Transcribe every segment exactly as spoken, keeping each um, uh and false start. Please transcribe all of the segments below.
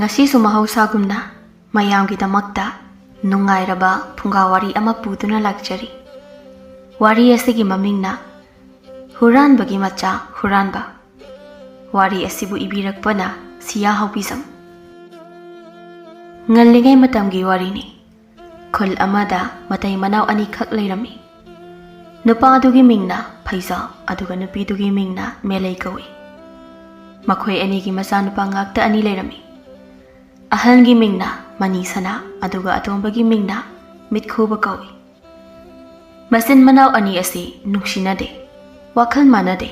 ꯉꯁꯤꯁꯨ ꯃꯍꯧꯁꯥꯒꯨꯝꯅ ꯃꯌꯥꯝꯒꯤꯗꯃꯛꯇ ꯅꯨꯡꯉꯥꯏꯔꯕ ꯐꯨꯡꯒꯥ ꯋꯥꯔꯤ ꯑꯃ ꯄꯨꯗꯨꯅ ꯂꯥꯛꯆꯔꯤ꯫ ꯋꯥꯔꯤ ꯑꯁꯤꯒꯤ ꯃꯃꯤꯡꯅ ꯍꯨꯔꯥꯟꯕꯒꯤ ꯃꯆꯥ ꯍꯨꯔꯥꯟꯕ꯫ ꯋꯥꯔꯤ ꯑꯁꯤꯕꯨ ꯏꯕꯤꯔꯛꯄꯅ ꯁꯤꯌꯥ ꯍꯥꯎꯕꯤꯖꯝ꯫ ꯉꯜꯂꯤꯉꯩ ꯃꯇꯝꯒꯤ ꯋꯥꯔꯤꯅꯤ꯫ ꯈꯨꯜ ꯑꯃꯗ ꯃꯇꯩ ꯃꯅꯥꯎ ꯑꯅꯤꯈꯛ ꯂꯩꯔꯝꯃꯤ꯫ ꯅꯨꯄꯥꯗꯨꯒꯤ ꯃꯤꯡꯅ ꯐꯩꯖꯥꯎ, ꯑꯗꯨꯒ ꯅꯨꯄꯤꯗꯨꯒꯤ ꯃꯤꯡꯅ ꯃꯦꯂꯩ ꯀꯧꯏ꯫ ꯃꯈꯣꯏ ꯑꯅꯤꯒꯤ ꯃꯆꯥꯅꯨꯄꯥ ꯉꯥꯛꯇ ꯑꯅꯤ ꯂꯩꯔꯝꯃꯤ꯫ ꯑꯍꯜꯒꯤ ꯃꯤꯡꯅ ꯃꯅꯤ ꯁꯅꯥ, ꯑꯗꯨꯒ ꯑꯇꯣꯝꯕꯒꯤ ꯃꯤꯡꯅ ꯃꯤꯠꯈꯨꯕ ꯀꯧꯏ꯫ ꯃꯆꯤꯟ ꯃꯅꯥꯎ ꯑꯅꯤ ꯑꯁꯤ ꯅꯨꯡꯁꯤꯅꯗꯦ, ꯋꯥꯈꯜ ꯃꯥꯟꯅꯗꯦ꯫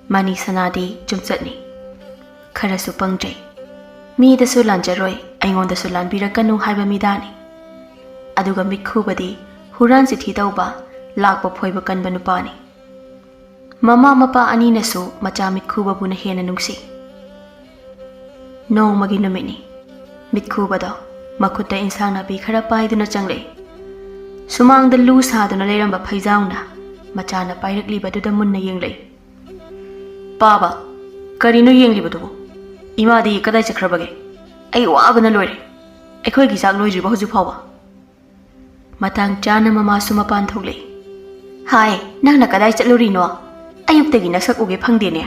ꯃꯅꯤ ꯁꯅꯥꯗꯤ ꯆꯨꯝꯆꯠꯅꯤ, ꯈꯔꯁꯨ ꯄꯪꯖꯩ꯫ ꯃꯤꯗꯁꯨ ꯂꯥꯟꯖꯔꯣꯏ, ꯑꯩꯉꯣꯟꯗꯁꯨ ꯂꯥꯟꯕꯤꯔꯛꯀꯅꯨ ꯍꯥꯏꯕ ꯃꯤꯗꯥꯅꯤ꯫ ꯑꯗꯨꯒ ꯃꯤꯠꯈꯨꯕꯗꯤ ꯍꯨꯔꯥꯟ ꯆꯤꯊꯤ ꯇꯧꯕ, ꯂꯥꯛꯄ ꯐꯣꯏꯕ ꯀꯟꯕ ꯅꯨꯄꯥꯅꯤ꯫ ꯃꯃꯥ ꯃꯄꯥ ꯑꯅꯤꯅꯁꯨ ꯃꯆꯥ ꯃꯤꯠꯈꯨꯕꯕꯨꯅ ꯍꯦꯟꯅ ꯅꯨꯡꯁꯤ꯫ ꯅꯣꯡꯃꯒꯤ ꯅꯨꯃꯤꯠꯅꯤ꯫ ꯃꯤꯠꯈꯨꯕꯗꯣ ꯃꯈꯨꯠꯇ ꯏꯟꯁꯥꯡ ꯅꯥꯄꯤ ꯈꯔ ꯄꯥꯏꯗꯨꯅ ꯆꯪꯂꯛꯏ꯫ ꯁꯨꯃꯥꯡꯗ ꯂꯨ ꯁꯥꯗꯨꯅ ꯂꯩꯔꯝꯕ ꯐꯩꯖꯥꯎꯅ ꯃꯆꯥꯅ ꯄꯥꯏꯔꯛꯂꯤꯕꯗꯨꯗ ꯃꯨꯟꯅ ꯌꯦꯡꯂꯛꯏ꯫ "ꯄꯥꯕ, ꯀꯔꯤꯅꯣ ꯌꯦꯡꯂꯤꯕꯗꯨꯕꯨ? ꯏꯃꯥꯗꯤ ꯀꯗꯥꯏ ꯆꯠꯈ꯭ꯔꯕꯒꯦ? ꯑꯩ ꯋꯥꯕꯅ ꯂꯣꯏꯔꯦ꯫ ꯑꯩꯈꯣꯏꯒꯤ ꯆꯥꯛ ꯂꯣꯏꯗ꯭ꯔꯤꯕ ꯍꯧꯖꯤꯛ ꯐꯥꯎꯕ?" ꯃꯇꯥꯡ ꯆꯥꯅ ꯃꯃꯥꯁꯨ ꯃꯄꯥꯟ ꯊꯣꯛꯂꯛꯏ꯫ "ꯍꯥꯏ, ꯅꯪꯅ ꯀꯗꯥꯏ ꯆꯠꯂꯨꯔꯤꯅꯣ? ꯑꯌꯨꯛꯇꯒꯤ ꯅꯁꯛ ꯎꯒꯦ ꯐꯪꯗꯦꯅꯦ?"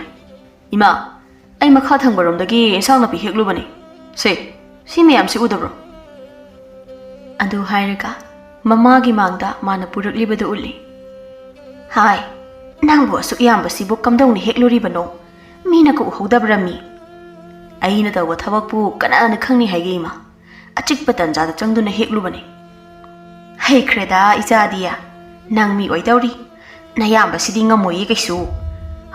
"ꯏꯃꯥ, ꯑꯩ ꯃꯈꯥ ꯊꯪꯕꯔꯣꯝꯗꯒꯤ ꯏꯟꯁꯥꯡ ꯅꯥꯄꯤ ꯍꯦꯛꯂꯨꯕꯅꯦ꯫ ꯁꯦ, ꯁꯤ ꯃꯌꯥꯝꯁꯤ ꯎꯗꯕ꯭ꯔꯣ?" ꯑꯗꯨ ꯍꯥꯏꯔꯒ ꯃꯃꯥꯒꯤ ꯃꯥꯡꯗ ꯃꯥꯅ ꯄꯨꯔꯛꯂꯤꯕꯗꯨ ꯎꯠꯂꯤ꯫ "ꯍꯥꯏ, ꯅꯪꯕꯨ ꯑꯁꯨꯛ ꯌꯥꯝꯕꯁꯤꯕꯨ ꯀꯝꯗꯧꯅ ꯍꯦꯛꯂꯨꯔꯤꯕꯅꯣ? ꯃꯤꯅ ꯀꯧꯍꯧꯗꯕ꯭ꯔꯥ ꯃꯤ? ꯑꯩꯅ ꯇꯧꯕ ꯊꯕꯛꯄꯨ ꯀꯅꯥꯅ ꯈꯪꯅꯤ ꯍꯥꯏꯒꯦ ꯏꯃꯥ? ꯑꯆꯤꯛꯄ ꯇꯟꯖꯥꯗ ꯆꯪꯗꯨꯅ ꯍꯦꯛꯂꯨꯕꯅꯤ꯫" "ꯍꯩꯈ꯭ꯔꯦꯗ ꯏꯆꯥꯗꯤ, ꯅꯪ ꯃꯤ ꯑꯣꯏꯗꯧꯔꯤ꯫ ꯅꯌꯥꯝꯕꯁꯤꯗꯤ ꯉꯝꯃꯣꯏꯌꯦ ꯀꯩꯁꯨ꯫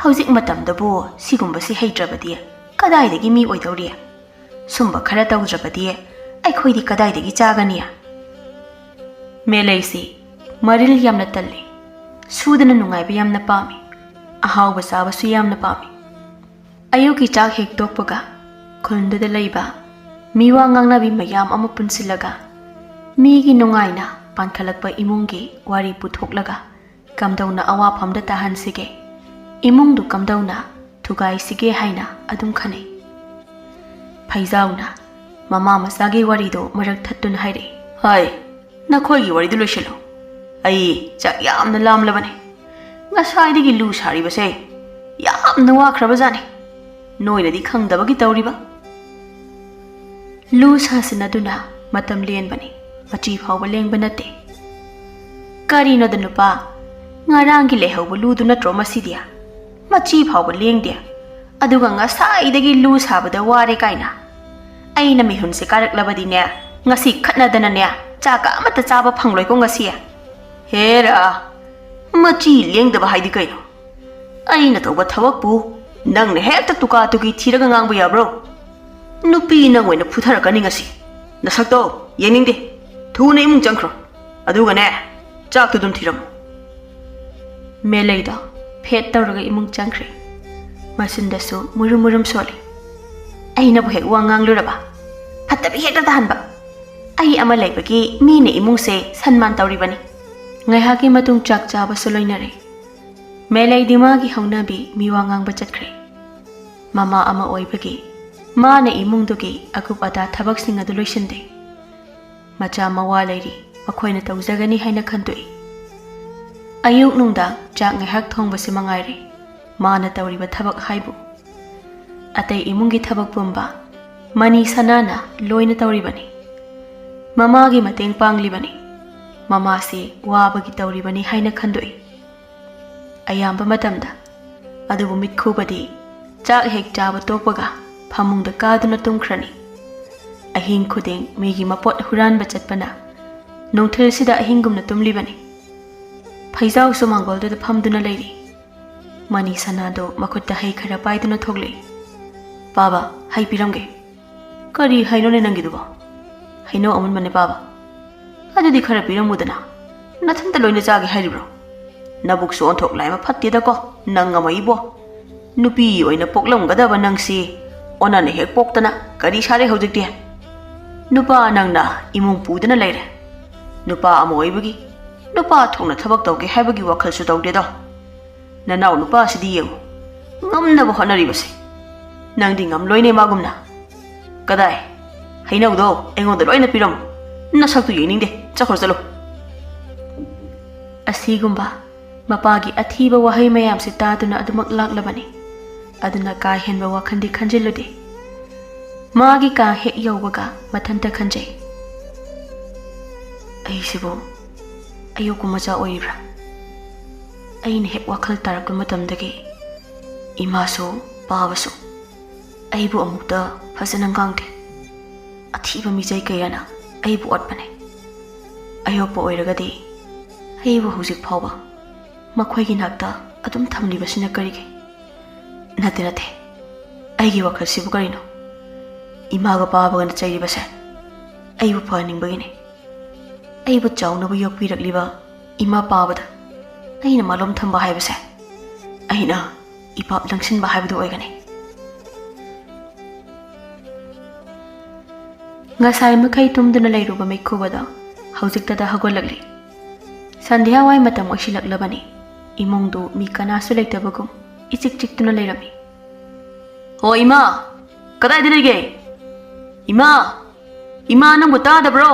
ꯍꯧꯖꯤꯛ ꯃꯇꯝꯗꯕꯨ ꯁꯤꯒꯨꯝꯕꯁꯤ ꯍꯩꯇ꯭ꯔꯕꯗꯤ ꯀꯗꯥꯏꯗꯒꯤ ꯃꯤ ꯑꯣꯏꯗꯧꯔꯤ? ꯁꯨꯝꯕ ꯈꯔ ꯇꯧꯗ꯭ꯔꯕꯗꯤ ꯑꯩꯈꯣꯏꯗꯤ ꯀꯗꯥꯏꯗꯒꯤ ꯆꯥꯒꯅꯤ?" ꯃꯦꯂꯩꯁꯤ ꯃꯔꯤꯜ ꯌꯥꯝꯅ ꯇꯜꯂꯤ꯫ ꯁꯨꯗꯅ ꯅꯨꯡꯉꯥꯏꯕ ꯌꯥꯝꯅ ꯄꯥꯝꯃꯤ꯫ ꯑꯍꯥꯎꯕ ꯆꯥꯕꯁꯨ ꯌꯥꯝꯅ ꯄꯥꯝꯃꯤ꯫ ꯑꯌꯨꯛꯀꯤ ꯆꯥꯛ ꯍꯦꯛ ꯇꯣꯛꯄꯒ ꯈꯨꯟꯗꯨꯗ ꯂꯩꯕ ꯃꯤꯋꯥ ꯉꯥꯡꯅꯕꯤ ꯃꯌꯥꯝ ꯑꯃ ꯄꯨꯟꯁꯤꯜꯂꯒ ꯃꯤꯒꯤ ꯅꯨꯡꯉꯥꯏꯅ ꯄꯥꯟꯈꯠꯂꯛꯄ ꯏꯃꯨꯡꯒꯤ ꯋꯥꯔꯤ ꯄꯨꯊꯣꯛꯂꯒ ꯀꯝꯗꯧꯅ ꯑꯋꯥꯐꯝꯗ ꯇꯥꯍꯟꯁꯤꯒꯦ, ꯏꯃꯨꯡꯗꯨ ꯀꯝꯗꯧꯅ ꯊꯨꯒꯥꯏꯁꯤꯒꯦ ꯍꯥꯏꯅ ꯑꯗꯨꯝ ꯈꯟꯅꯩ꯫ ꯐꯩꯖꯥꯎꯅ ꯃꯃꯥ ꯃꯆꯥꯒꯤ ꯋꯥꯔꯤꯗꯣ ꯃꯔꯛ ꯊꯠꯇꯨꯅ ꯍꯥꯏꯔꯛꯏ꯫ ꯍꯥꯏ, ꯅꯈꯣꯏꯒꯤ ꯋꯥꯔꯤꯗꯨ ꯂꯣꯏꯁꯤꯜꯂꯣ꯫ ꯑꯩ ꯆꯥꯛ ꯌꯥꯝꯅ ꯂꯥꯝꯂꯕꯅꯤ꯫ ꯉꯁꯥꯏꯗꯒꯤ ꯂꯨ ꯁꯥꯔꯤꯕꯁꯦ ꯌꯥꯝꯅ ꯋꯥꯈ꯭ꯔꯕꯖꯥꯠꯅꯤ꯫ ꯅꯣꯏꯅꯗꯤ ꯈꯪꯗꯕꯒꯤ ꯇꯧꯔꯤꯕ꯫ ꯂꯨ ꯁꯥꯁꯤꯟꯅꯗꯨꯅ ꯃꯇꯝ ꯂꯦꯟꯕꯅꯤ, ꯃꯆꯤ ꯐꯥꯎꯕ ꯂꯦꯡꯕ ꯅꯠꯇꯦ꯫ ꯀꯔꯤꯅꯣꯗ ꯅꯨꯄꯥ, ꯉꯔꯥꯡꯒꯤ ꯂꯩꯍꯧꯕ ꯂꯨꯗꯨ ꯅꯠꯇ꯭ꯔꯣ ꯃꯁꯤꯗꯤ? ꯃꯆꯤ ꯐꯥꯎꯕ ꯂꯦꯡꯗꯦ, ꯑꯗꯨꯒ ꯉꯁꯥꯏꯗꯒꯤ ꯂꯨ ꯁꯥꯕꯗ ꯋꯥꯔꯦ ꯀꯥꯏꯅ꯫ ꯑꯩꯅ ꯃꯤꯍꯨꯟꯁꯦ ꯀꯥꯔꯛꯂꯕꯗꯤꯅꯦ, ꯉꯁꯤ ꯈꯠꯅꯗꯅꯅꯦ, ꯆꯥꯛꯀ ꯑꯃꯠꯇ ꯆꯥꯕ ꯐꯪꯂꯣꯏꯀꯣ ꯉꯁꯤ꯫ ꯍꯦꯔꯥ, ꯃꯆꯤ ꯂꯦꯡꯗꯕ ꯍꯥꯏꯗꯤ ꯀꯩꯅꯣ? ꯑꯩꯅ ꯇꯧꯕ ꯊꯕꯛꯄꯨ ꯅꯪꯅ ꯍꯦꯛꯇ ꯇꯨꯀꯥ ꯇꯨꯀꯤ ꯊꯤꯔꯒ ꯉꯥꯡꯕ ꯌꯥꯕ꯭ꯔꯣ? ꯅꯨꯄꯤ ꯅꯪ ꯑꯣꯏꯅ ꯐꯨꯊꯔꯛꯀꯅꯤ ꯉꯁꯤ꯫ ꯅꯁꯛꯇꯣ ꯌꯦꯡꯅꯤꯡꯗꯦ꯫ ꯊꯨꯅ ꯏꯃꯨꯡ ꯆꯪꯈ꯭ꯔꯣ꯫ ꯑꯗꯨꯒꯅꯦ, ꯆꯥꯛꯇꯨ ꯑꯗꯨꯝ ꯊꯤꯔꯝꯃꯨ꯫ ꯃꯦꯂꯩꯗꯣ ꯐꯦꯠ ꯇꯧꯔꯒ ꯏꯃꯨꯡ ꯆꯪꯈ꯭ꯔꯦ꯫ ꯃꯆꯤꯟꯗꯁꯨ ꯃꯨꯔꯨꯝ ꯃꯨꯔꯨꯝ ꯁꯣꯜꯂꯤ꯫ ꯑꯩꯅꯕꯨ ꯍꯦꯛ ꯋꯥ ꯉꯥꯡꯂꯨꯔꯕ? ꯐꯠꯇꯕꯤ ꯍꯦꯛꯇ ꯇꯥꯍꯟꯕ꯫ ꯑꯩ ꯑꯃ ꯂꯩꯕꯒꯤ ꯃꯤꯅ ꯏꯃꯨꯡꯁꯦ ꯁꯟꯃꯥꯟ ꯇꯧꯔꯤꯕꯅꯤ꯫ ꯉꯥꯏꯍꯥꯛꯀꯤ ꯃꯇꯨꯡ ꯆꯥꯛ ꯆꯥꯕꯁꯨ ꯂꯣꯏꯅꯔꯦ꯫ ꯃꯦꯂꯩꯗꯤ ꯃꯥꯒꯤ ꯍꯧꯅꯕꯤ ꯃꯤꯋꯥ ꯉꯥꯡꯕ ꯆꯠꯈ꯭ꯔꯦ꯫ ꯃꯃꯥ ꯑꯃ ꯑꯣꯏꯕꯒꯤ ꯃꯥꯅ ꯏꯃꯨꯡꯗꯨꯒꯤ ꯑꯀꯨꯞ ꯑꯇꯥ ꯊꯕꯛꯁꯤꯡ ꯑꯗꯨ ꯂꯣꯏꯁꯤꯟꯗꯦ꯫ ꯃꯆꯥ ꯃꯋꯥ ꯂꯩꯔꯤ, ꯃꯈꯣꯏꯅ ꯇꯧꯖꯒꯅꯤ ꯍꯥꯏꯅ ꯈꯟꯗꯣꯛꯏ꯫ ꯑꯌꯨꯛ ꯅꯨꯡꯗꯥꯡ ꯆꯥꯛ ꯉꯥꯏꯍꯥꯛ ꯊꯣꯡꯕꯁꯤ ꯃꯉꯥꯏꯔꯦ ꯃꯥꯅ ꯇꯧꯔꯤꯕ ꯊꯕꯛ ꯍꯥꯏꯕꯨ꯫ ꯑꯇꯩ ꯏꯃꯨꯡꯒꯤ ꯊꯕꯛ ꯄꯨꯝꯕ ꯃꯅꯤ ꯁꯅꯥꯅ ꯂꯣꯏꯅ ꯇꯧꯔꯤꯕꯅꯤ꯫ ꯃꯃꯥꯒꯤ ꯃꯇꯦꯡ ꯄꯥꯡꯂꯤꯕꯅꯤ꯫ ꯃꯃꯥꯁꯤ ꯋꯥꯕꯒꯤ ꯇꯧꯔꯤꯕꯅꯤ ꯍꯥꯏꯅ ꯈꯟꯗꯣꯛꯏ꯫ ꯑꯌꯥꯝꯕ ꯃꯇꯝꯗ ꯑꯗꯨꯕꯨ ꯃꯤꯠ ꯈꯨꯕꯗꯤ ꯆꯥꯛ ꯍꯦꯛ ꯆꯥꯕ ꯇꯣꯛꯄꯒ ꯐꯃꯨꯡꯗ ꯀꯥꯗꯨꯅ ꯇꯨꯝꯈ꯭ꯔꯅꯤ꯫ ꯑꯍꯤꯡ ꯈꯨꯗꯤꯡ ꯃꯤꯒꯤ ꯃꯄꯣꯠ ꯍꯨꯔꯥꯟꯕ ꯆꯠꯄꯅ ꯅꯨꯡꯊꯤꯜꯁꯤꯗ ꯑꯍꯤꯡꯒꯨꯝꯅ ꯇꯨꯝꯂꯤꯕꯅꯤ꯫ ꯐꯩꯖꯥꯎꯁꯨ ꯃꯥꯡꯒꯣꯜꯗꯨꯗ ꯐꯝꯗꯨꯅ ꯂꯩꯔꯤ꯫ ꯃꯅꯤ ꯁꯅꯥꯗꯣ ꯃꯈꯨꯠꯇ ꯍꯩ ꯈꯔ ꯄꯥꯏꯗꯨꯅ ꯊꯣꯛꯂꯛꯏ꯫ "ꯄꯥꯕ, ꯍꯩ ꯄꯤꯔꯝꯒꯦ꯫" "ꯀꯔꯤ ꯍꯩꯅꯣꯅꯦ ꯅꯪꯒꯤꯗꯨꯕꯣ?" "ꯍꯩꯅꯧ ꯑꯃꯨꯟꯕꯅꯦ ꯄꯥꯕ꯫" "ꯑꯗꯨꯗꯤ ꯈꯔ ꯄꯤꯔꯝꯃꯨꯗꯅ꯫ ꯅꯊꯟꯇ ꯂꯣꯏꯅ ꯆꯥꯒꯦ ꯍꯥꯏꯔꯤꯕ꯭ꯔꯣ? ꯅꯕꯨꯛꯁꯨ ꯑꯣꯟꯊꯣꯛ ꯂꯥꯏꯃ ꯐꯠꯇꯦꯗꯀꯣ, ꯅꯪ ꯑꯃ ꯏꯕꯣ꯫ ꯅꯨꯄꯤ ꯑꯣꯏꯅ ꯄꯣꯛꯂꯝꯒꯗꯕ ꯅꯪꯁꯤ ꯑꯣꯟꯅꯅ ꯍꯦꯛ ꯄꯣꯛꯇꯅ ꯀꯔꯤ ꯁꯥꯔꯦ ꯍꯧꯖꯤꯛꯇꯤ? ꯅꯨꯄꯥ ꯅꯪꯅ ꯏꯃꯨꯡ ꯄꯨꯗꯨꯅ ꯂꯩꯔꯦ꯫ ꯅꯨꯄꯥ ꯑꯃ ꯑꯣꯏꯕꯒꯤ ꯅꯨꯄꯥ ꯊꯣꯛꯅ ꯊꯕꯛ ꯇꯧꯒꯦ ꯍꯥꯏꯕꯒꯤ ꯋꯥꯈꯜꯁꯨ ꯇꯧꯗꯦꯗꯣ꯫ ꯅꯅꯥꯎ ꯅꯨꯄꯥꯁꯤꯗꯤ ꯌꯦꯡꯉꯨ, ꯉꯝꯅꯕ ꯍꯣꯠꯅꯔꯤꯕꯁꯦ꯫ ꯅꯪꯗꯤ ꯉꯝꯂꯣꯏꯅꯦ ꯃꯥꯒꯨꯝꯅ꯫ ꯀꯗꯥꯏ? "ꯍꯩꯅꯧꯗꯣ ꯑꯩꯉꯣꯟꯗ ꯂꯣꯏꯅ ꯄꯤꯔꯝꯃꯨ꯫ ꯅꯁꯛꯇꯨ ꯌꯦꯡꯅꯤꯡꯗꯦ꯫ ꯆꯠꯈ꯭ꯔꯣ, ꯆꯠꯂꯣ꯫" ꯑꯁꯤꯒꯨꯝꯕ ꯃꯄꯥꯒꯤ ꯑꯊꯤꯕ ꯋꯥꯍꯩ ꯃꯌꯥꯝꯁꯤ ꯇꯥꯗꯨꯅ ꯑꯗꯨꯃꯛ ꯂꯥꯛꯂꯕꯅꯤ꯫ ꯑꯗꯨꯅ ꯀꯥ ꯍꯦꯟꯕ ꯋꯥꯈꯜꯗꯤ ꯈꯟꯖꯤꯜꯂꯨꯗꯦ꯫ ꯃꯥꯒꯤ ꯀꯥ ꯍꯦꯛ ꯌꯧꯕꯒ ꯃꯊꯟꯇ ꯈꯟꯖꯩ, "ꯑꯩꯁꯤꯕꯨ ꯑꯌꯣꯛꯄ ꯃꯆꯥ ꯑꯣꯏꯔꯤꯕ꯭ꯔꯥ?" ꯑꯩꯅ ꯍꯦꯛ ꯋꯥꯈꯜ ꯇꯥꯔꯛꯄ ꯃꯇꯝꯗꯒꯤ ꯏꯃꯥꯁꯨ ꯄꯥꯕꯁꯨ ꯑꯩꯕꯨ ꯑꯃꯨꯛꯇ ꯐꯖꯅ ꯉꯥꯡꯗꯦ꯫ ꯑꯊꯤꯕ ꯃꯤꯆꯩ ꯀꯌꯥꯅ ꯑꯩꯕꯨ ꯑꯣꯠꯄꯅꯦ꯫ ꯑꯌꯣꯛꯄ ꯑꯣꯏꯔꯒꯗꯤ ꯑꯩꯕꯨ ꯍꯧꯖꯤꯛ ꯐꯥꯎꯕ ꯃꯈꯣꯏꯒꯤ ꯅꯥꯛꯇ ꯑꯗꯨꯝ ꯊꯝꯂꯤꯕꯁꯤꯅ ꯀꯔꯤꯒꯤ? ꯅꯠꯇꯦ, ꯅꯠꯇꯦ꯫ ꯑꯩꯒꯤ ꯋꯥꯈꯜꯁꯤꯕꯨ ꯀꯔꯤꯅꯣ? ꯏꯃꯥꯒ ꯄꯥꯕꯒꯅ ꯆꯩꯔꯤꯕꯁꯦ ꯑꯩꯕꯨ ꯐꯍꯟꯅꯤꯡꯕꯒꯤꯅꯦ꯫ ꯑꯩꯕꯨ ꯆꯥꯎꯅꯕ ꯌꯣꯛꯄꯤꯔꯛꯂꯤꯕ ꯏꯃꯥ ꯄꯥꯕꯗ ꯑꯩꯅ ꯃꯥꯂꯣꯝ ꯊꯝꯕ ꯍꯥꯏꯕꯁꯦ ꯑꯩꯅ ꯏꯄꯥꯞ ꯂꯪꯁꯤꯟꯕ ꯍꯥꯏꯕꯗꯨ ꯑꯣꯏꯒꯅꯤ꯫ ꯉꯁꯥꯏ ꯃꯈꯩ ꯇꯨꯝꯗꯨꯅ ꯂꯩꯔꯨꯕ ꯃꯤꯠꯈꯨꯕꯗꯣ ꯍꯧꯖꯤꯛꯇꯗ ꯍꯧꯒꯠꯂꯛꯂꯤ꯫ ꯁꯟꯙ꯭ꯌꯥꯋꯥꯏ ꯃꯇꯝ ꯑꯣꯏꯁꯤꯜꯂꯛꯂꯕꯅꯤ꯫ ꯏꯃꯨꯡꯗꯨ ꯃꯤ ꯀꯅꯥꯁꯨ ꯂꯩꯇꯕꯒꯨꯝ ꯏꯆꯤꯛ ꯆꯤꯛꯇꯨꯅ ꯂꯩꯔꯝꯃꯤ꯫ "ꯍꯣ ꯏꯃꯥ, ꯀꯗꯥꯏꯗ ꯂꯩꯒꯦ? ꯏꯃꯥ, ꯏꯃꯥ, ꯅꯪꯕꯨ ꯇꯥꯗꯕ꯭ꯔꯣ?"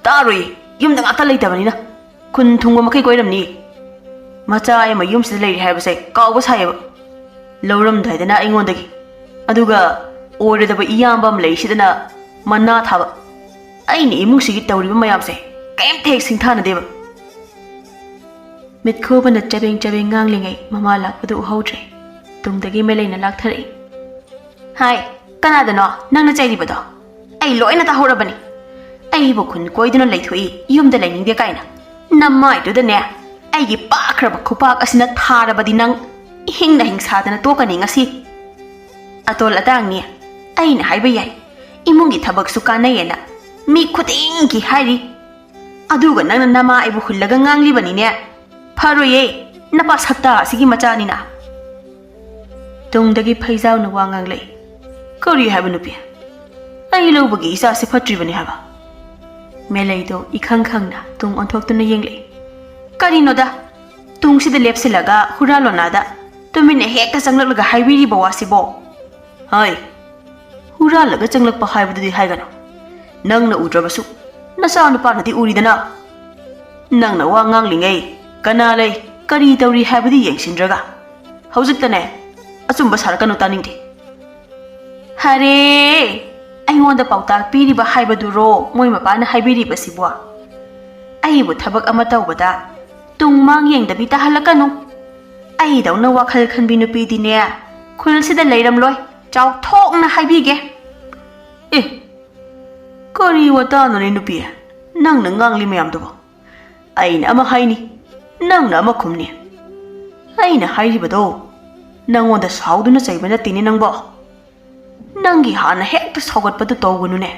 "ꯇꯥꯔꯣꯏ, ꯌꯨꯝꯗ ꯉꯥꯛꯇ ꯂꯩꯇꯕꯅꯤꯅ꯫ ꯈꯨꯟ ꯊꯨꯡꯕ ꯃꯈꯩ ꯀꯣꯏꯔꯝꯅꯤ꯫ ꯃꯆꯥ ꯑꯃ ꯌꯨꯝꯁꯤꯗ ꯂꯩꯔꯤ ꯍꯥꯏꯕꯁꯦ ꯀꯥꯎꯕ ꯁꯥꯏꯌꯦꯕ꯫ ꯂꯧꯔꯝꯗꯥꯏꯗꯅ ꯑꯩꯉꯣꯟꯗꯒꯤ, ꯑꯗꯨꯒ ꯑꯣꯏꯔꯣꯏꯗꯕ ꯏꯌꯥꯝꯕ ꯑꯃ ꯂꯩꯔꯤꯁꯤꯗꯅ ꯃꯅꯥ ꯊꯥꯕ꯫ ꯑꯩꯅ ꯏꯃꯨꯡꯁꯤꯒꯤ ꯇꯧꯔꯤꯕ ꯃꯌꯥꯝꯁꯦ ꯀꯩꯝꯇ ꯍꯦꯛ ꯁꯤꯡꯊꯥꯅꯗꯦꯕ꯫" ꯃꯤꯠꯈꯨꯕꯅ ꯆꯕꯦꯡ ꯆꯕꯦꯡ ꯉꯥꯡꯂꯤꯉꯩ ꯃꯃꯥ ꯂꯥꯛꯄꯗꯨ ꯎꯍꯧꯗ꯭ꯔꯦ꯫ ꯇꯨꯡꯗꯒꯤ ꯃꯦꯂꯩꯅ ꯂꯥꯛꯊꯔꯛꯏ꯫ "ꯍꯥꯏ, ꯀꯅꯥꯗꯅꯣ ꯅꯪꯅ ꯆꯩꯔꯤꯕꯗꯣ? ꯑꯩ ꯂꯣꯏꯅ ꯇꯥꯍꯧꯔꯕꯅꯤ꯫ ꯑꯩꯕꯨ ꯈꯨꯟ ꯀꯣꯏꯗꯨꯅ ꯂꯩꯊꯣꯛꯏ, ꯌꯨꯝꯗ ꯂꯩꯅꯤꯡꯗꯦ ꯀꯥꯏꯅ꯫ ꯅꯃꯥꯏꯗꯨꯗꯅꯦ ꯑꯩꯒꯤ ꯄꯥꯈ꯭ꯔꯕ ꯈꯨꯄꯥꯛ ꯑꯁꯤꯅ ꯊꯥꯔꯕꯗꯤ ꯅꯪ ꯏꯍꯤꯡ ꯅꯍꯤꯡ ꯁꯥꯗꯅ ꯇꯣꯛꯀꯅꯤ ꯉꯁꯤ꯫ ꯑꯇꯣꯜ ꯑꯇꯥꯡꯅꯤ, ꯑꯩꯅ ꯍꯥꯏꯕ ꯌꯥꯏ꯫ ꯏꯃꯨꯡꯒꯤ ꯊꯕꯛꯁꯨ ꯀꯥꯟꯅꯩꯌꯦꯅ ꯃꯤ ꯈꯨꯗꯤꯡꯒꯤ ꯍꯥꯏꯔꯤ꯫ ꯑꯗꯨꯒ ꯅꯪꯅ ꯅꯃꯥ ꯑꯩꯕꯨ ꯍꯨꯜꯂꯒ ꯉꯥꯡꯂꯤꯕꯅꯤꯅꯦ꯫ ꯐꯔꯣꯏꯌꯦ, ꯅꯄꯥ ꯁꯛꯇꯥ ꯑꯁꯤꯒꯤ ꯃꯆꯥꯅꯤꯅ꯫" ꯇꯨꯡꯗꯒꯤ ꯐꯩꯖꯥꯎꯅ ꯋꯥ ꯉꯥꯡꯂꯛꯏ꯫ "ꯀꯔꯤ ꯍꯥꯏꯕ ꯅꯨꯄꯤ? ꯑꯩ ꯂꯧꯕꯒꯤ ꯏꯆꯥꯁꯤ ꯐꯠꯇ꯭ꯔꯤꯕꯅꯤ ꯍꯥꯏꯕ?" ꯃꯦꯂꯩꯗꯣ ꯏꯈꯪ ꯈꯪꯅ ꯇꯨꯡ ꯑꯣꯟꯊꯣꯛꯇꯨꯅ ꯌꯦꯡꯂꯛꯏ꯫ "ꯀꯔꯤꯅꯣꯗ, ꯇꯨꯡꯁꯤꯗ ꯂꯦꯞꯁꯤꯜꯂꯒ ꯍꯨꯔꯥ ꯂꯣꯅꯥꯗ ꯇꯨꯃꯤꯟꯅ ꯍꯦꯛꯇ ꯆꯪꯂꯛꯂꯒ ꯍꯥꯏꯕꯤꯔꯤꯕ ꯋꯥꯁꯤꯕꯣ?" "ꯍꯣꯏ, ꯍꯨꯔꯥꯜꯂꯒ ꯆꯪꯂꯛꯄ ꯍꯥꯏꯕꯗꯨꯗꯤ ꯍꯥꯏꯒꯅꯨ꯫ ꯅꯪꯅ ꯎꯗ꯭ꯔꯕꯁꯨ ꯅꯆꯥ ꯅꯨꯄꯥꯅꯗꯤ ꯎꯔꯤꯗꯅ꯫ ꯅꯪꯅ ꯋꯥ ꯉꯥꯡꯂꯤꯉꯩ ꯀꯅꯥ ꯂꯩ, ꯀꯔꯤ ꯇꯧꯔꯤ ꯍꯥꯏꯕꯗꯤ ꯌꯦꯡꯁꯤꯟꯗ꯭ꯔꯒ꯫ ꯍꯧꯖꯤꯛꯇꯅꯦ, ꯑꯆꯨꯝꯕ ꯁꯥꯔꯛꯀꯅꯨ, ꯇꯥꯅꯤꯡꯗꯦ꯫ ꯍꯔꯦ! ꯑꯩꯉꯣꯟꯗ ꯄꯥꯎꯇꯥꯛ ꯄꯤꯔꯤꯕ ꯍꯥꯏꯕꯗꯨꯔꯣ ꯃꯣꯏ ꯃꯄꯥꯅ ꯍꯥꯏꯕꯤꯔꯤꯕꯁꯤꯕꯣ? ꯑꯩꯕꯨ ꯊꯕꯛ ꯑꯃ ꯇꯧꯕꯗ ꯇꯨꯡ ꯃꯥꯡ ꯌꯦꯡꯗꯕꯤ ꯇꯥꯍꯜꯂꯛꯀꯅꯨ꯫ ꯑꯩꯗꯧꯅ ꯋꯥꯈꯜ ꯈꯟꯕꯤ ꯅꯨꯄꯤꯗꯤꯅꯦ, ꯈꯨꯜꯁꯤꯗ ꯂꯩꯔꯝꯂꯣꯏ꯫ ꯆꯥꯎꯊꯣꯛꯅ ꯍꯥꯏꯕꯤꯒꯦ꯫ ꯑꯦ, ꯀꯔꯤ ꯋꯥꯇꯥꯅꯣꯅꯦ ꯅꯨꯄꯤ? ꯅꯪꯅ ꯉꯥꯡꯂꯤ ꯃꯌꯥꯝꯗꯨꯕꯣ? ꯑꯩꯅ ꯑꯃ ꯍꯥꯏꯅꯤ, ꯅꯪꯅ ꯑꯃ ꯈꯨꯝꯅꯤ꯫ ꯑꯩꯅ ꯍꯥꯏꯔꯤꯕꯗꯣ ꯅꯪꯉꯣꯟꯗ ꯁꯥꯎꯗꯨꯅ ꯆꯩꯕ ꯅꯠꯇꯦꯅꯦ ꯅꯪꯕꯣ꯫ ꯅꯪꯒꯤ ꯍꯥꯟꯅ ꯍꯦꯛꯇ ꯁꯥꯎꯒꯠꯄꯗꯨ ꯇꯧꯒꯅꯨꯅꯦ꯫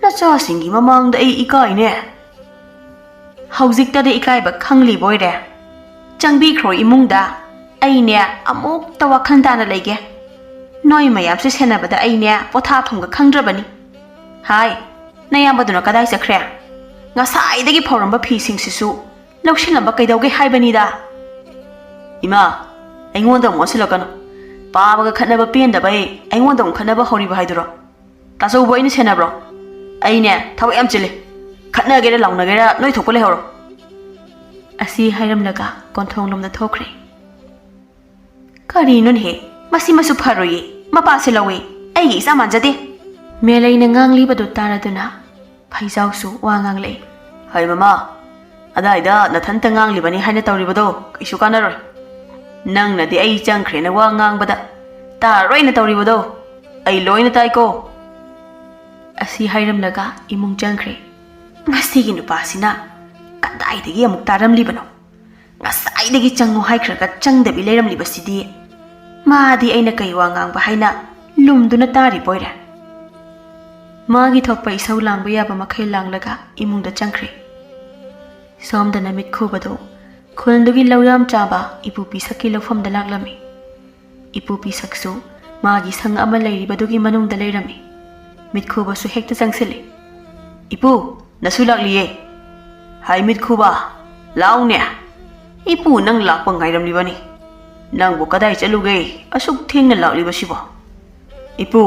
ꯅꯆꯥꯁꯤꯡꯒꯤ ꯃꯃꯥꯡꯗ ꯑꯩ ꯏꯀꯥꯏꯅꯦ꯫ ꯍꯧꯖꯤꯛꯇꯗ ꯏꯀꯥꯏꯕ ꯈꯪꯂꯤꯕꯣꯏꯔꯦ꯫ ꯆꯪꯕꯤꯈ꯭ꯔꯣ ꯏꯃꯨꯡꯗ꯫ ꯑꯩꯅꯦ ꯑꯃꯨꯛꯇ ꯋꯥꯈꯜ ꯇꯥꯅ ꯂꯩꯒꯦ꯫ ꯅꯣꯏ ꯃꯌꯥꯝꯁꯦ ꯁꯦꯟꯅꯕꯗ ꯑꯩꯅꯦ ꯄꯣꯊꯥꯐꯝꯒ ꯈꯪꯗ꯭ꯔꯕꯅꯤ꯫ ꯍꯥꯏ, ꯅꯌꯥꯝꯕꯗꯨꯅ ꯀꯗꯥꯏ ꯆꯠꯈ꯭ꯔꯦ? ꯉꯁꯥꯏꯗꯒꯤ ꯐꯧꯔꯝꯕ ꯐꯤꯁꯤꯡꯁꯤꯁꯨ ꯂꯧꯁꯤꯜꯂꯝꯕ ꯀꯩꯗꯧꯒꯦ ꯍꯥꯏꯕꯅꯤꯗ? ꯏꯃꯥ, ꯑꯩꯉꯣꯟꯗ ꯑꯃꯨꯛ ꯑꯣꯟꯁꯤꯜꯂꯛꯀꯅꯨ꯫ ꯄꯥꯕꯒ ꯈꯠꯅꯕ ꯄꯦꯟꯗꯕꯩ ꯑꯩꯉꯣꯟꯗ ꯑꯃꯨꯛ ꯈꯠꯅꯕ ꯍꯧꯔꯤꯕ ꯍꯥꯏꯗꯨꯔꯣ? ꯇꯥꯆꯧꯕꯨ ꯑꯩꯅ ꯁꯦꯟꯅꯕ꯭ꯔꯣ? ꯑꯩꯅꯦ ꯊꯕꯛ ꯌꯥꯝ ꯆꯤꯜꯂꯤ꯫ ꯈꯠꯅꯒꯦꯔꯥ ꯂꯥꯎꯅꯒꯦꯔꯥ ꯅꯣꯏ ꯊꯣꯛꯄ ꯂꯩꯍꯧꯔꯣ꯫ ꯑꯁꯤ ꯍꯥꯏꯔꯝꯂꯒ ꯀꯣꯟꯊꯣꯡꯂꯣꯝꯗ ꯊꯣꯛꯈ꯭ꯔꯦ꯫ ꯀꯔꯤꯅꯣꯅꯦꯍꯦ? ꯃꯁꯤ ꯃꯁꯨ ꯐꯔꯣꯏꯌꯦ꯫ ꯃꯄꯥꯁꯦ ꯂꯧꯋꯦ꯫ ꯑꯩꯒꯤ ꯏꯆꯥ ꯃꯥꯟꯖꯗꯦ꯫ ꯃꯦꯂꯩꯅ ꯉꯥꯡꯂꯤꯕꯗꯨ ꯇꯥꯔꯗꯨꯅ ꯐꯩꯖꯥꯎꯁꯨ ꯋꯥ ꯉꯥꯡꯂꯛꯏ꯫ ꯍꯩ ꯃꯃꯥ, ꯑꯗꯥꯏꯗ ꯅꯊꯟꯇ ꯉꯥꯡꯂꯤꯕꯅꯤ ꯍꯥꯏꯅ ꯇꯧꯔꯤꯕꯗꯣ ꯀꯩꯁꯨ ꯀꯥꯟꯅꯔꯣꯏ꯫ ꯅꯪꯅꯗꯤ ꯑꯩ ꯆꯪꯈ꯭ꯔꯦꯅ ꯋꯥ ꯉꯥꯡꯕꯗ ꯇꯥꯔꯣꯏꯅ ꯇꯧꯔꯤꯕꯗꯣ ꯑꯩ ꯂꯣꯏꯅ ꯇꯥꯏꯀꯣ꯫ ꯑꯁꯤ ꯍꯥꯏꯔꯝꯂꯒ ꯏꯃꯨꯡ ꯆꯪꯈ꯭ꯔꯦ꯫ ꯃꯁꯤꯒꯤ ꯅꯨꯄꯥꯁꯤꯅ ꯀꯗꯥꯏꯗꯒꯤ ꯑꯃꯨꯛ ꯇꯥꯔꯝꯂꯤꯕꯅꯣ? ꯉꯁꯥꯏꯗꯒꯤ ꯆꯪꯉꯨ ꯍꯥꯏꯈ꯭ꯔꯒ ꯆꯪꯗꯕꯤ ꯂꯩꯔꯝꯂꯤꯕꯁꯤꯗꯤ꯫ ꯃꯥꯗꯤ ꯑꯩꯅ ꯀꯩ ꯋꯥ ꯉꯥꯡꯕ ꯍꯥꯏꯅ ꯂꯨꯝꯗꯨꯅ ꯇꯥꯔꯤꯕꯣꯏꯔꯦ꯫ ꯃꯥꯒꯤ ꯊꯣꯛꯄ ꯏꯁꯧ ꯂꯥꯡꯕ ꯌꯥꯕ ꯃꯈꯩ ꯂꯥꯡꯂꯒ ꯏꯃꯨꯡꯗ ꯆꯪꯈ꯭ꯔꯦ꯫ ꯁꯣꯝꯗꯅ ꯃꯤꯠ ꯈꯨꯕꯗꯨ ꯈꯨꯜꯗꯨꯒꯤ ꯂꯧꯌꯥꯝ ꯆꯥꯕ ꯏꯄꯨ ꯄꯤꯁꯛꯀꯤ ꯂꯧꯐꯝꯗ ꯂꯥꯛꯂꯝꯃꯤ꯫ ꯏꯄꯨ ꯄꯤꯁꯛꯁꯨ ꯃꯥꯒꯤ ꯁꯪ ꯑꯃ ꯂꯩꯔꯤꯕꯗꯨꯒꯤ ꯃꯅꯨꯡꯗ ꯂꯩꯔꯝꯃꯤ꯫ ꯃꯤꯠ ꯈꯨꯕꯁꯨ ꯍꯦꯛꯇ ꯆꯪꯁꯤꯜꯂꯤ꯫ "ꯏꯄꯨ, ꯅꯁꯨ ꯂꯥꯛꯂꯤꯌꯦ?" "ꯍꯥꯏ ꯃꯤꯠ ꯈꯨꯕ, ꯂꯥꯎꯅꯦ꯫ ꯏꯄꯨ ꯅꯪ ꯂꯥꯛꯄ ꯉꯥꯏꯔꯝꯂꯤꯕꯅꯤ꯫ ꯅꯪꯕꯨ ꯀꯗꯥꯏ ꯆꯠꯂꯨꯒꯦ ꯑꯁꯨꯛ ꯊꯦꯡꯅ ꯂꯥꯛꯂꯤꯕꯁꯤꯕꯣ?" "ꯏꯄꯨ,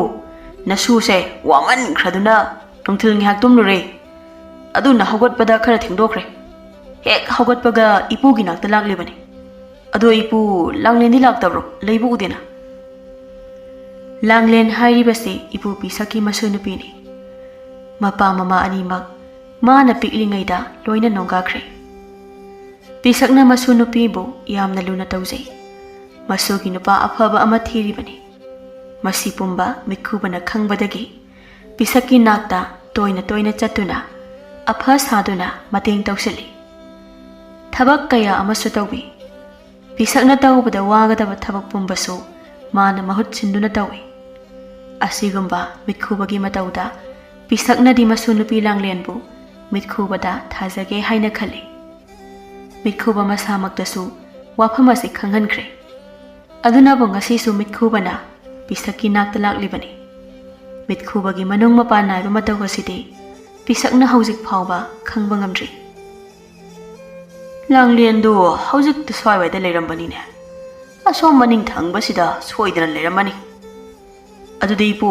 "ꯅꯁꯨꯁꯦ ꯋꯥꯃꯟꯈ꯭ꯔꯗꯨꯅ ꯅꯨꯡꯊꯤꯜ ꯉꯥꯏꯍꯥꯛ ꯇꯨꯝꯂꯨꯔꯦ꯫ ꯑꯗꯨꯅ ꯍꯧꯒꯠꯄꯗ ꯈꯔ ꯊꯦꯡꯗꯣꯛꯈ꯭ꯔꯦ꯫ ꯍꯦꯛ ꯍꯧꯒꯠꯄꯒ ꯏꯄꯨꯒꯤ ꯅꯥꯛꯇ ꯂꯥꯛꯂꯤꯕꯅꯤ꯫ ꯑꯗꯣ ꯏꯄꯨ, ꯂꯥꯡꯂꯦꯟꯗꯤ ꯂꯥꯛꯇꯕ꯭ꯔꯣ? ꯂꯩꯕ ꯎꯗꯦꯅ?" ꯂꯥꯡꯂꯦꯟ ꯍꯥꯏꯔꯤꯕꯁꯤ ꯏꯄꯨ ꯄꯤꯁꯛꯀꯤ ꯃꯁꯨ ꯅꯨꯄꯤꯅꯤ꯫ ꯃꯄꯥ ꯃꯃꯥ ꯑꯅꯤꯃꯛ ꯃꯥꯅ ꯄꯤꯛꯂꯤꯉꯩꯗ ꯂꯣꯏꯅ ꯅꯣꯡꯒꯥꯈ꯭ꯔꯦ꯫ ꯄꯤꯁꯛꯅ ꯃꯁꯨ ꯅꯨꯄꯤꯕꯨ ꯌꯥꯝꯅ ꯂꯨꯅ ꯇꯧꯖꯩ꯫ ꯃꯁꯨꯒꯤ ꯅꯨꯄꯥ ꯑꯐꯕ ꯑꯃ ꯊꯤꯔꯤꯕꯅꯤ꯫ ꯃꯁꯤ ꯄꯨꯝꯕ ꯃꯤꯠꯈꯨꯕꯅ ꯈꯪꯕꯗꯒꯤ ꯄꯤꯁꯛꯀꯤ ꯅꯥꯛꯇ ꯇꯣꯏꯅ ꯇꯣꯏꯅ ꯆꯠꯇꯨꯅ ꯑꯐ ꯁꯥꯗꯨꯅ ꯃꯇꯦꯡ ꯇꯧꯁꯤꯜꯂꯤ꯫ ꯊꯕꯛ ꯀꯌꯥ ꯑꯃꯁꯨ ꯇꯧꯕꯤ꯫ ꯄꯤꯁꯛꯅ ꯇꯧꯕꯗ ꯋꯥꯒꯗꯕ ꯊꯕꯛ ꯄꯨꯝꯕꯁꯨ ꯃꯥꯅ ꯃꯍꯨꯠ ꯁꯤꯟꯗꯨꯅ ꯇꯧꯏ꯫ ꯑꯁꯤꯒꯨꯝꯕ ꯃꯤꯠꯈꯨꯕꯒꯤ ꯃꯇꯧꯗ ꯄꯤꯁꯛꯅꯗꯤ ꯃꯁꯨ ꯅꯨꯄꯤ ꯂꯥꯡꯂꯦꯟꯕꯨ ꯃꯤꯠꯈꯨꯕꯗ ꯊꯥꯖꯒꯦ ꯍꯥꯏꯅ ꯈꯜꯂꯤ꯫ ꯃꯤꯠꯈꯨꯕ ꯃꯁꯥꯃꯛꯇꯁꯨ ꯋꯥꯐꯝ ꯑꯁꯤ ꯈꯪꯍꯟꯈ꯭ꯔꯦ꯫ ꯑꯗꯨꯅꯕꯨ ꯉꯁꯤꯁꯨ ꯃꯤꯠꯈꯨꯕꯅ ꯄꯤꯁꯛꯀꯤ ꯅꯥꯛꯇ ꯂꯥꯛꯂꯤꯕꯅꯤ꯫ ꯃꯤꯠꯈꯨꯕꯒꯤ ꯃꯅꯨꯡ ꯃꯄꯥꯟ ꯅꯥꯏꯕ ꯃꯇꯧ ꯑꯁꯤꯗꯤ ꯄꯤꯁꯛꯅ ꯍꯧꯖꯤꯛ ꯐꯥꯎꯕ ꯈꯪꯕ ꯉꯝꯗ꯭ꯔꯤ꯫ "ꯂꯥꯡꯂꯦꯟꯗꯨ ꯍꯧꯖꯤꯛꯇ ꯁ꯭ꯋꯥꯏꯋꯥꯏꯗ ꯂꯩꯔꯝꯕꯅꯤꯅꯦ꯫ ꯑꯁꯣꯝ ꯃꯅꯤꯡ ꯊꯪꯕꯁꯤꯗ ꯁꯣꯏꯗꯅ ꯂꯩꯔꯝꯃꯅꯤ꯫ ꯑꯗꯨꯗꯤ ꯏꯄꯨ,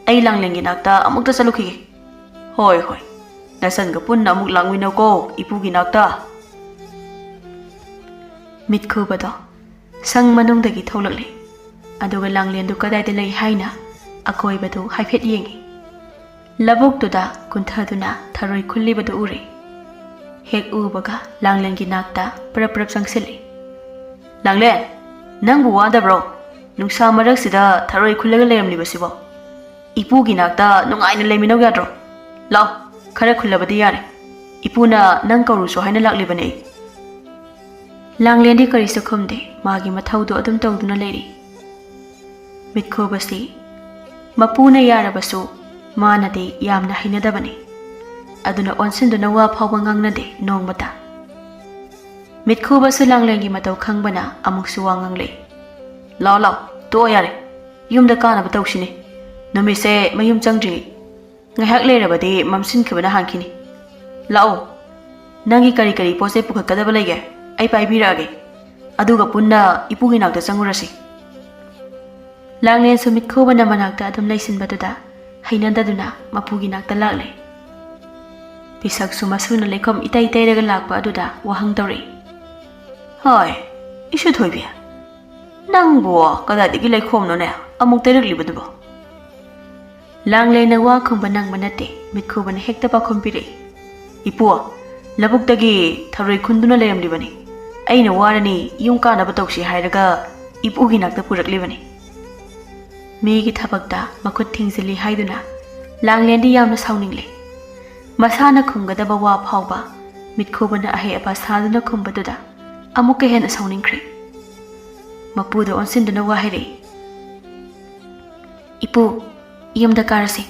ꯑꯩ ꯂꯥꯡꯂꯦꯟꯒꯤ ꯅꯥꯛꯇ ꯑꯃꯨꯛꯇ ꯆꯠꯂꯨꯈꯤꯒꯦ꯫" "ꯍꯣꯏ, ꯍꯣꯏ, ꯅꯆꯟꯒ ꯄꯨꯟꯅ ꯑꯃꯨꯛ ꯂꯥꯛꯃꯤꯟꯅꯧꯀꯣ ꯏꯄꯨꯒꯤ ꯅꯥꯛꯇ꯫" ꯃꯤꯠꯈꯨꯕꯗꯣ ꯁꯪ ꯃꯅꯨꯡꯗꯒꯤ ꯊꯣꯛꯂꯛꯂꯦ꯫ ꯑꯗꯨꯒ ꯂꯥꯡꯂꯦꯟꯗꯨ ꯀꯗꯥꯏꯗ ꯂꯩ ꯍꯥꯏꯅ ꯑꯀꯣꯏꯕꯗꯨ ꯍꯥꯏꯐꯦꯠ ꯌꯦꯡꯉꯤ꯫ ꯂꯧꯕꯨꯛꯇꯨꯗ ꯀꯨꯟꯊꯗꯨꯅ ꯊꯔꯣꯏ ꯈꯨꯜꯂꯤꯕꯗꯨ ꯎꯔꯦ꯫ ꯍꯦꯛ ꯎꯕꯒ ꯂꯥꯡꯂꯦꯟꯒꯤ ꯅꯥꯛꯇ ꯄꯔꯞ ꯄꯔꯞ ꯆꯪꯁꯤꯜꯂꯤ꯫ "ꯂꯥꯡꯂꯦꯟ, ꯅꯪꯕꯨ ꯋꯥꯗꯕ꯭ꯔꯣ? ꯅꯨꯡꯁꯥ ꯃꯔꯛꯁꯤꯗ ꯊꯔꯣꯏ ꯈꯨꯜꯂꯒ ꯂꯩꯔꯝꯂꯤꯕꯁꯤꯕꯣ? ꯏꯄꯨꯒꯤ ꯅꯥꯛꯇ ꯅꯨꯡꯉꯥꯏꯅ ꯂꯩꯃꯤꯟꯅꯧ ꯌꯥꯗ꯭ꯔꯣ? ꯂꯥꯛꯑꯣ, ꯈꯔ ꯈꯨꯜꯂꯕꯗꯤ ꯌꯥꯔꯦ꯫ ꯏꯄꯨꯅ ꯅꯪ ꯀꯧꯔꯨꯁꯨ ꯍꯥꯏꯅ ꯂꯥꯛꯂꯤꯕꯅꯦ ꯑꯩ꯫" ꯂꯥꯡꯂꯦꯟꯗꯤ ꯀꯔꯤꯁꯨ ꯈꯨꯝꯗꯦ, ꯃꯥꯒꯤ ꯃꯊꯧꯗꯨ ꯑꯗꯨꯝ ꯇꯧꯗꯨꯅ ꯂꯩꯔꯤ꯫ ꯃꯤꯠꯈꯨꯕꯁꯤ ꯃꯄꯨꯅ ꯌꯥꯔꯕꯁꯨ ꯃꯥꯅꯗꯤ ꯌꯥꯝꯅ ꯍꯩꯅꯗꯕꯅꯤ꯫ ꯑꯗꯨꯅ ꯑꯣꯟꯁꯤꯟꯗꯨꯅ ꯋꯥ ꯐꯥꯎꯕ ꯉꯥꯡꯅꯗꯦ ꯅꯣꯡꯃꯇ꯫ ꯃꯤꯠꯈꯨꯕꯁꯨ ꯂꯥꯡꯂꯦꯟꯒꯤ ꯃꯇꯧ ꯈꯪꯕꯅ ꯑꯃꯨꯛꯁꯨ ꯋꯥ ꯉꯥꯡꯂꯛꯏ꯫ "ꯂꯥꯛꯑꯣ, ꯂꯥꯛꯑꯣ, ꯇꯣꯛꯑꯣ ꯌꯥꯔꯦ꯫ ꯌꯨꯝꯗ ꯀꯥꯅꯕ ꯇꯧꯁꯤꯅꯦ꯫ ꯅꯨꯃꯤꯠꯁꯦ ꯃꯌꯨꯝ ꯆꯪꯗ꯭ꯔꯤꯉꯩ ꯉꯥꯏꯍꯥꯛ ꯂꯩꯔꯕꯗꯤ ꯃꯝꯁꯤꯟꯈꯤꯕꯅ ꯍꯥꯟꯈꯤꯅꯤ꯫ ꯂꯥꯛꯑꯣ, ꯅꯪꯒꯤ ꯀꯔꯤ ꯀꯔꯤ ꯄꯣꯠ ꯆꯩ ꯄꯨꯈꯠꯀꯗꯕ ꯂꯩꯒꯦ, ꯑꯩ ꯄꯥꯏꯕꯤꯔꯛꯑꯒꯦ꯫ ꯑꯗꯨꯒ ꯄꯨꯟꯅ ꯏꯄꯨꯒꯤ ꯅꯥꯛꯇ ꯆꯪꯉꯨꯔꯁꯤ꯫" ꯂꯥꯡꯂꯦꯟꯁꯨ ꯃꯤꯠꯈꯨꯕꯅ ꯃꯅꯥꯛꯇ ꯑꯗꯨꯝ ꯂꯩꯁꯤꯟꯕꯗꯨꯗ ꯍꯩꯅꯗꯗꯨꯅ ꯃꯄꯨꯒꯤ ꯅꯥꯛꯇ ꯂꯥꯛꯂꯦ꯫ ꯄꯤꯁꯛꯁꯨ ꯃꯁꯨꯅ ꯂꯩꯈꯣꯝ ꯏꯇꯩ ꯇꯩꯔꯒ ꯂꯥꯛꯄ ꯑꯗꯨꯗ ꯋꯥꯍꯪ ꯇꯧꯔꯛꯏ꯫ "ꯍꯣꯏ, ꯏꯁꯨ ꯊꯣꯏꯕꯤ, ꯅꯪꯕꯨ ꯀꯗꯥꯏꯗꯒꯤ ꯂꯩꯈꯣꯝꯅꯣꯅꯦ ꯑꯃꯨꯛ ꯇꯩꯔꯛꯂꯤꯕꯗꯨꯕꯣ?" ꯂꯥꯡꯂꯦꯟꯅ ꯋꯥ ꯈꯨꯝꯕ ꯅꯪꯕ ꯅꯠꯇꯦ, ꯃꯤꯠꯈꯨꯕꯅ ꯍꯦꯛꯇ ꯄꯥꯎꯈꯨꯝ ꯄꯤꯔꯛꯏ꯫ "ꯏꯄꯨ, ꯂꯧꯕꯨꯛꯇꯒꯤ ꯊꯔꯣꯏ ꯈꯨꯟꯗꯨꯅ ꯂꯩꯔꯝꯂꯤꯕꯅꯤ꯫ ꯑꯩꯅ ꯋꯥꯔꯅꯤ, ꯌꯨꯝ ꯀꯥꯅꯕ ꯇꯧꯁꯤ ꯍꯥꯏꯔꯒ ꯏꯄꯨꯒꯤ ꯅꯥꯛꯇ ꯄꯨꯔꯛꯂꯤꯕꯅꯤ꯫" ꯃꯤꯒꯤ ꯊꯕꯛꯇ ꯃꯈꯨꯠ ꯊꯤꯡꯖꯤꯜꯂꯤ ꯍꯥꯏꯗꯨꯅ ꯂꯥꯡꯂꯦꯟꯗꯤ ꯌꯥꯝꯅ ꯁꯥꯎꯅꯤꯡꯂꯦ꯫ ꯃꯁꯥꯅ ꯈꯨꯝꯒꯗꯕ ꯋꯥ ꯐꯥꯎꯕ ꯃꯤꯠꯈꯨꯕꯅ ꯑꯍꯩ ꯑꯄꯥ ꯁꯥꯗꯨꯅ ꯈꯨꯝꯕꯗꯨꯗ ꯑꯃꯨꯛꯀ ꯍꯦꯟꯅ ꯁꯥꯎꯅꯤꯡꯈ꯭ꯔꯦ꯫ ꯃꯄꯨꯗ ꯑꯣꯟꯁꯤꯟꯗꯨꯅ ꯋꯥ ꯍꯥꯏꯔꯛꯏ꯫ "ꯏꯄꯨ, ꯌꯨꯝꯗ ꯀꯥꯔꯁꯤ꯫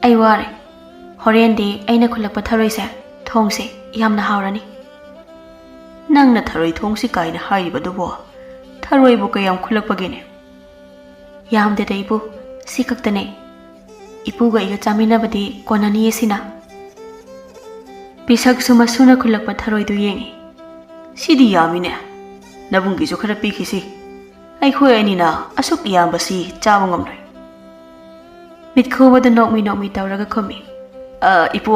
ꯑꯩ ꯋꯥꯔꯦ꯫ ꯍꯣꯔꯦꯟꯗꯤ ꯑꯩꯅ ꯈꯨꯜꯂꯛꯄ ꯊꯔꯣꯏꯁꯦ ꯊꯣꯡꯁꯦ, ꯌꯥꯝꯅ ꯍꯥꯎꯔꯅꯤ꯫" "ꯅꯪꯅ ꯊꯔꯣꯏ ꯊꯣꯡꯁꯤ ꯀꯥꯏꯅ ꯍꯥꯏꯔꯤꯕꯗꯨꯕꯣ? ꯊꯔꯣꯏꯕꯨ ꯀꯌꯥꯝ ꯈꯨꯜꯂꯛꯄꯒꯦꯅꯦ?" "ꯌꯥꯝꯗꯦꯗ ꯏꯄꯨ, ꯁꯤ ꯈꯛꯇꯅꯦ꯫ ꯏꯄꯨꯒ ꯑꯩꯒ ꯆꯥꯃꯤꯟꯅꯕꯗꯤ ꯀꯣꯟꯅꯅꯤꯌꯦ ꯁꯤꯅ꯫" ꯄꯤꯁꯛꯁꯨ ꯃꯁꯨꯅ ꯈꯨꯜꯂꯛꯄ ꯊꯔꯣꯏꯗꯨ ꯌꯦꯡꯉꯤ꯫ "ꯁꯤꯗꯤ ꯌꯥꯝꯃꯤꯅꯦ꯫ ꯅꯕꯨꯡꯒꯤꯁꯨ ꯈꯔ ꯄꯤꯈꯤꯁꯤ꯫ ꯑꯩꯈꯣꯏ ꯑꯅꯤꯅ ꯑꯁꯨꯛ ꯌꯥꯝꯕꯁꯤ ꯆꯥꯕ ꯉꯝꯂꯣꯏ꯫" ꯃꯤꯠꯈꯨꯕꯗ ꯅꯣꯛꯃꯤ ꯅꯣꯛꯃꯤ ꯇꯧꯔꯒ ꯈꯨꯝꯃꯤ꯫ "ꯑ, ꯏꯄꯨ,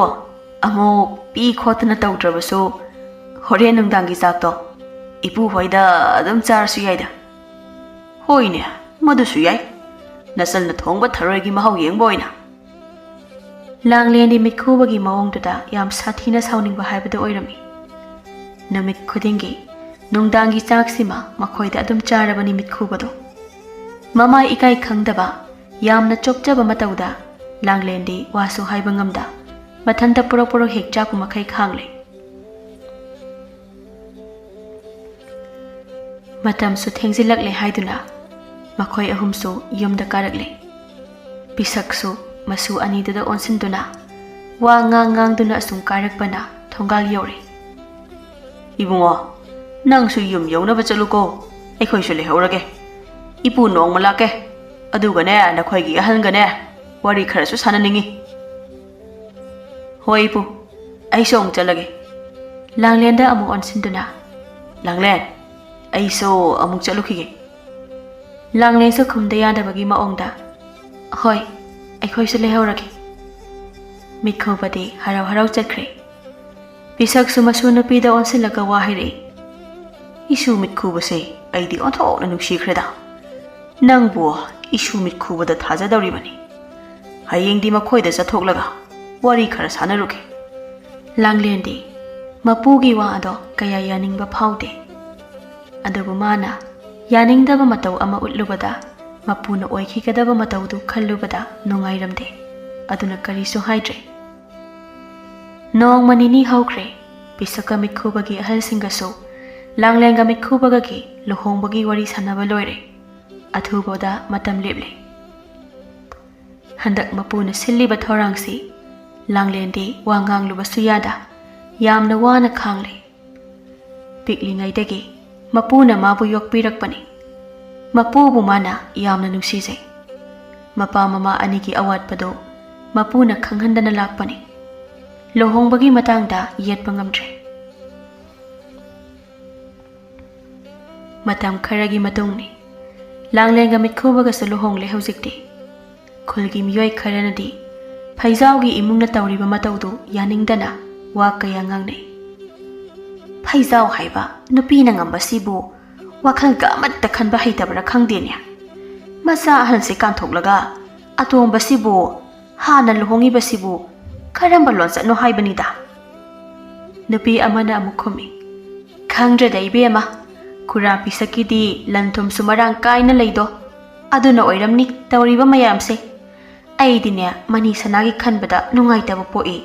ꯑꯃꯨꯛ ꯄꯤ ꯈꯣꯠꯇꯅ ꯇꯧꯗ꯭ꯔꯕꯁꯨ ꯍꯣꯔꯦꯟ ꯅꯨꯡꯗꯥꯡꯒꯤ ꯆꯥꯛꯇꯣ ꯏꯄꯨ ꯍꯣꯏꯗ ꯑꯗꯨꯝ ꯆꯥꯔꯁꯨ ꯌꯥꯏꯗ꯫" "ꯍꯣꯏꯅꯦ, ꯃꯗꯨꯁꯨ ꯌꯥꯏ꯫ ꯅꯆꯜꯅ ꯊꯣꯡꯕ ꯊꯔꯣꯏꯒꯤ ꯃꯍꯥꯎ ꯌꯦꯡꯕ ꯑꯣꯏꯅ꯫" ꯂꯥꯡꯂꯦꯟꯗꯤ ꯃꯤꯠꯈꯨꯕꯒꯤ ꯃꯑꯣꯡꯗꯨꯗ ꯌꯥꯝ ꯁꯥꯊꯤꯅ ꯁꯥꯎꯅꯤꯡꯕ ꯍꯥꯏꯕꯗꯨ ꯑꯣꯏꯔꯝꯃꯤ꯫ ꯅꯨꯃꯤꯠ ꯈꯨꯗꯤꯡꯒꯤ ꯅꯨꯡꯗꯥꯡꯒꯤ ꯆꯥꯛꯁꯤꯃ ꯃꯈꯣꯏꯗ ꯑꯗꯨꯝ ꯆꯥꯔꯕꯅꯤ ꯃꯤꯠꯈꯨꯕꯗꯣ꯫ ꯃꯃꯥ ꯏꯀꯥꯏ ꯈꯪꯗꯕ, ꯌꯥꯝꯅ ꯆꯣꯞꯆꯕ ꯃꯇꯧꯗ ꯂꯥꯡꯂꯦꯟꯗꯤ ꯋꯥꯁꯨ ꯍꯥꯏꯕ ꯉꯝꯗ ꯃꯊꯟꯇ ꯄꯨꯔꯛ ꯄꯨꯔꯛ ꯍꯦꯛ ꯆꯥꯛꯄ ꯃꯈꯩ ꯈꯥꯡꯂꯦ꯫ ꯃꯇꯝꯁꯨ ꯊꯦꯡꯖꯤꯜꯂꯛꯂꯦ ꯍꯥꯏꯗꯨꯅ ꯃꯈꯣꯏ ꯑꯍꯨꯝꯁꯨ ꯌꯨꯝꯗ ꯀꯥꯔꯛꯂꯦ꯫ ꯄꯤꯁꯛꯁꯨ ꯃꯁꯨ ꯑꯅꯤꯗꯨꯗ ꯑꯣꯟꯁꯤꯟꯗꯨꯅ ꯋꯥ ꯉꯥꯡ ꯉꯥꯡꯗꯨꯅ ꯑꯁꯨꯝ ꯀꯥꯔꯛꯄꯅ ꯊꯣꯡꯒꯥꯜ ꯌꯧꯔꯦ꯫ "ꯏꯕꯨꯡꯉꯣ, ꯅꯪꯁꯨ ꯌꯨꯝ ꯌꯧꯅꯕ ꯆꯠꯂꯨꯀꯣ, ꯑꯩꯈꯣꯏꯁꯨ ꯂꯩꯍꯧꯔꯒꯦ꯫ ꯏꯄꯨ ꯅꯣꯡꯃ ꯂꯥꯛꯀꯦ, ꯑꯗꯨꯒꯅꯦ ꯅꯈꯣꯏꯒꯤ ꯑꯍꯜꯒꯅꯦ ꯋꯥꯔꯤ ꯈꯔꯁꯨ ꯁꯥꯟꯅꯅꯤꯡꯉꯤ꯫" "ꯍꯣꯏ ꯏꯄꯨ, ꯑꯩꯁꯨ ꯑꯃꯨꯛ ꯆꯠꯂꯒꯦ꯫" ꯂꯥꯡꯂꯦꯟꯗ ꯑꯃꯨꯛ ꯑꯣꯟꯁꯤꯟꯗꯨꯅ, "ꯂꯥꯡꯂꯦꯟ, ꯑꯩꯁꯨ ꯑꯃꯨꯛ ꯆꯠꯂꯨꯈꯤꯒꯦ꯫" ꯂꯥꯡꯂꯦꯟꯁꯨ ꯈꯨꯝꯗ ꯌꯥꯗꯕꯒꯤ ꯃꯑꯣꯡꯗ, "ꯍꯣꯏ, ꯑꯩꯈꯣꯏꯁꯨ ꯂꯩꯍꯧꯔꯒꯦ꯫" ꯃꯤꯠꯈꯨꯕꯗꯤ ꯍꯔꯥꯎ ꯍꯔꯥꯎ ꯆꯠꯈ꯭ꯔꯦ꯫ ꯄꯤꯁꯛꯁꯨ ꯃꯁꯨ ꯅꯨꯄꯤꯗ ꯑꯣꯟꯁꯤꯜꯂꯒ ꯋꯥ ꯍꯥꯏꯔꯛꯏ, "ꯏꯁꯨ ꯃꯤꯠꯈꯨꯕꯁꯦ ꯑꯩꯗꯤ ꯑꯣꯟꯊꯣꯛꯅ ꯅꯨꯡꯁꯤꯈ꯭ꯔꯦꯗ꯫ ꯅꯪꯕꯨ ꯏꯁꯨ ꯃꯤꯠꯈꯨꯕꯗ ꯊꯥꯖꯗꯧꯔꯤꯕꯅꯤ꯫ ꯍꯌꯦꯡꯗꯤ ꯃꯈꯣꯏꯗ ꯆꯠꯊꯣꯛꯂꯒ ꯋꯥꯔꯤ ꯈꯔ ꯁꯥꯟꯅꯔꯨꯒꯦ꯫" ꯂꯥꯡꯂꯦꯟꯗꯤ ꯃꯄꯨꯒꯤ ꯋꯥ ꯑꯗꯣ ꯀꯌꯥ ꯌꯥꯅꯤꯡꯕ ꯐꯥꯎꯗꯦ꯫ ꯑꯗꯨꯕꯨ ꯃꯥꯅ ꯌꯥꯅꯤꯡꯗꯕ ꯃꯇꯧ ꯑꯃ ꯎꯠꯂꯨꯕꯗ, ꯃꯄꯨꯅ ꯑꯣꯏꯈꯤꯒꯗꯕ ꯃꯇꯧꯗꯨ ꯈꯜꯂꯨꯕꯗ ꯅꯨꯡꯉꯥꯏꯔꯝꯗꯦ꯫ ꯑꯗꯨꯅ ꯀꯔꯤꯁꯨ ꯍꯥꯏꯗ꯭ꯔꯦ꯫ ꯅꯣꯡꯃ ꯅꯤꯅꯤ ꯍꯧꯈ꯭ꯔꯦ꯫ ꯄꯤꯁꯛꯀ ꯃꯤꯠꯈꯨꯕꯒꯤ ꯑꯍꯜꯁꯤꯡꯒꯁꯨ ꯂꯥꯡꯂꯦꯟꯒ ꯃꯤꯠꯈꯨꯕꯒꯒꯤ ꯂꯨꯍꯣꯡꯕꯒꯤ ꯋꯥꯔꯤ ꯁꯥꯟꯅꯕ ꯂꯣꯏꯔꯦ꯫ ꯑꯊꯨꯕꯗ ꯃꯇꯝ ꯂꯦꯞꯂꯦ꯫ ꯍꯟꯗꯛ ꯃꯄꯨꯅ ꯁꯤꯜꯂꯤꯕ ꯊꯧꯔꯥꯡꯁꯤ ꯂꯥꯡꯂꯦꯟꯗꯤ ꯋꯥ ꯉꯥꯡꯂꯨꯕꯁꯨ ꯌꯥꯗ ꯌꯥꯝꯅ ꯋꯥꯅ ꯈꯥꯡꯂꯦ꯫ ꯄꯤꯛꯂꯤꯉꯩꯗꯒꯤ ꯃꯄꯨꯅ ꯃꯥꯕꯨ ꯌꯣꯛꯄꯤꯔꯛꯄꯅꯤ꯫ ꯃꯄꯨꯕꯨ ꯃꯥꯅ ꯌꯥꯝꯅ ꯅꯨꯡꯁꯤꯖꯩ꯫ ꯃꯄꯥ ꯃꯃꯥ ꯑꯅꯤꯒꯤ ꯑꯋꯥꯠꯄꯗꯨ ꯃꯄꯨꯅ ꯈꯪꯍꯟꯗꯅ ꯂꯥꯛꯄꯅꯤ꯫ ꯂꯨꯍꯣꯡꯕꯒꯤ ꯃꯇꯥꯡꯗ ꯌꯦꯠꯄ ꯉꯝꯗ꯭ꯔꯦ꯫ ꯃꯇꯝ ꯈꯔꯒꯤ ꯃꯇꯨꯡꯅꯤ꯫ ꯂꯥꯡꯂꯦꯟꯒ ꯃꯤꯠꯈꯨꯕꯒꯁꯨ ꯂꯨꯍꯣꯡꯂꯦ ꯍꯧꯖꯤꯛꯇꯤ꯫ ꯈꯨꯜꯒꯤ ꯃꯤꯑꯣꯏ ꯈꯔꯅꯗꯤ ꯐꯩꯖꯥꯎꯒꯤ ꯏꯃꯨꯡꯅ ꯇꯧꯔꯤꯕ ꯃꯇꯧꯗꯨ ꯌꯥꯅꯤꯡꯗꯅ ꯋꯥ ꯀꯌꯥ ꯉꯥꯡꯅꯩ꯫ "ꯐꯩꯖꯥꯎ ꯍꯥꯏꯕ ꯅꯨꯄꯤꯅ ꯉꯝꯕꯁꯤꯕꯨ ꯋꯥꯈꯜꯒ ꯑꯃꯠꯇ ꯈꯟꯕ ꯍꯩꯇꯕ꯭ꯔꯥ ꯈꯪꯗꯦꯅꯦ꯫ ꯃꯆꯥ ꯑꯍꯜꯁꯦ ꯀꯥꯟꯊꯣꯛꯂꯒ ꯑꯇꯣꯝꯕꯁꯤꯕꯨ ꯍꯥꯟꯅ ꯂꯨꯍꯣꯡꯉꯤꯕꯁꯤꯕꯨ ꯀꯔꯝꯕ ꯂꯣꯟꯆꯠꯅꯣ ꯍꯥꯏꯕꯅꯤꯗ?" ꯅꯨꯄꯤ ꯑꯃꯅ ꯑꯃꯨꯛ ꯈꯨꯝꯃꯤ, "ꯈꯪꯗ꯭ꯔꯦꯗ ꯏꯕꯦꯝꯃ, ꯈꯨꯔꯥ ꯄꯤꯁꯛꯀꯤꯗꯤ ꯂꯟ ꯊꯨꯝꯁꯨ ꯃꯔꯥꯡ ꯀꯥꯏꯅ ꯂꯩꯗꯣ, ꯑꯗꯨꯅ ꯑꯣꯏꯔꯝꯅꯤ ꯇꯧꯔꯤꯕ ꯃꯌꯥꯝꯁꯦ꯫ ꯑꯩꯗꯤꯅꯦ ꯃꯅꯤ ꯁꯅꯥꯒꯤ ꯈꯟꯕꯗ ꯅꯨꯡꯉꯥꯏꯇꯕ ꯄꯣꯛꯏ꯫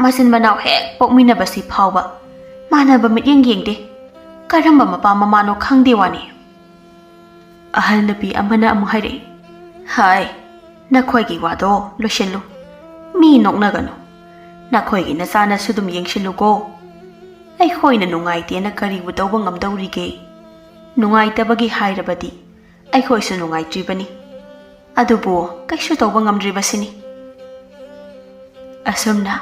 ꯃꯆꯤꯟ ꯃꯅꯥꯎ ꯍꯦꯛ ꯄꯣꯛꯃꯤꯟꯅꯕꯁꯤ ꯐꯥꯎꯕ ꯃꯥꯟꯅꯕ ꯃꯤꯠꯌꯦꯡ ꯌꯦꯡꯗꯦ꯫ ꯀꯔꯝꯕ ꯃꯄꯥ ꯃꯃꯥꯅꯣ ꯈꯪꯗꯦ ꯋꯥꯅꯤ꯫" ꯑꯍꯜ ꯅꯨꯄꯤ ꯑꯃꯅ ꯑꯃꯨꯛ ꯍꯥꯏꯔꯛꯏ, "ꯍꯥꯏ, ꯅꯈꯣꯏꯒꯤ ꯋꯥꯗꯣ ꯂꯣꯏꯁꯤꯜꯂꯨ꯫ ꯃꯤ ꯅꯣꯛꯅꯒꯅꯨ꯫ ꯅꯈꯣꯏꯒꯤ ꯅꯆꯥꯅꯁꯨ ꯑꯗꯨꯝ ꯌꯦꯡꯁꯤꯜꯂꯨꯀꯣ꯫ ꯑꯩꯈꯣꯏꯅ ꯅꯨꯡꯉꯥꯏꯇꯦꯅ ꯀꯔꯤꯕꯨ ꯇꯧꯕ ꯉꯝꯗꯧꯔꯤꯒꯦ? ꯅꯨꯡꯉꯥꯏꯇꯕꯒꯤ ꯍꯥꯏꯔꯕꯗꯤ ꯑꯩꯈꯣꯏꯁꯨ ꯅꯨꯡꯉꯥꯏꯇ꯭ꯔꯤꯕꯅꯤ꯫ ꯑꯗꯨꯕꯨ ꯀꯩꯁꯨ ꯇꯧꯕ ꯉꯝꯗ꯭ꯔꯤꯕꯁꯤꯅꯤ꯫" ꯑꯁꯨꯝꯅ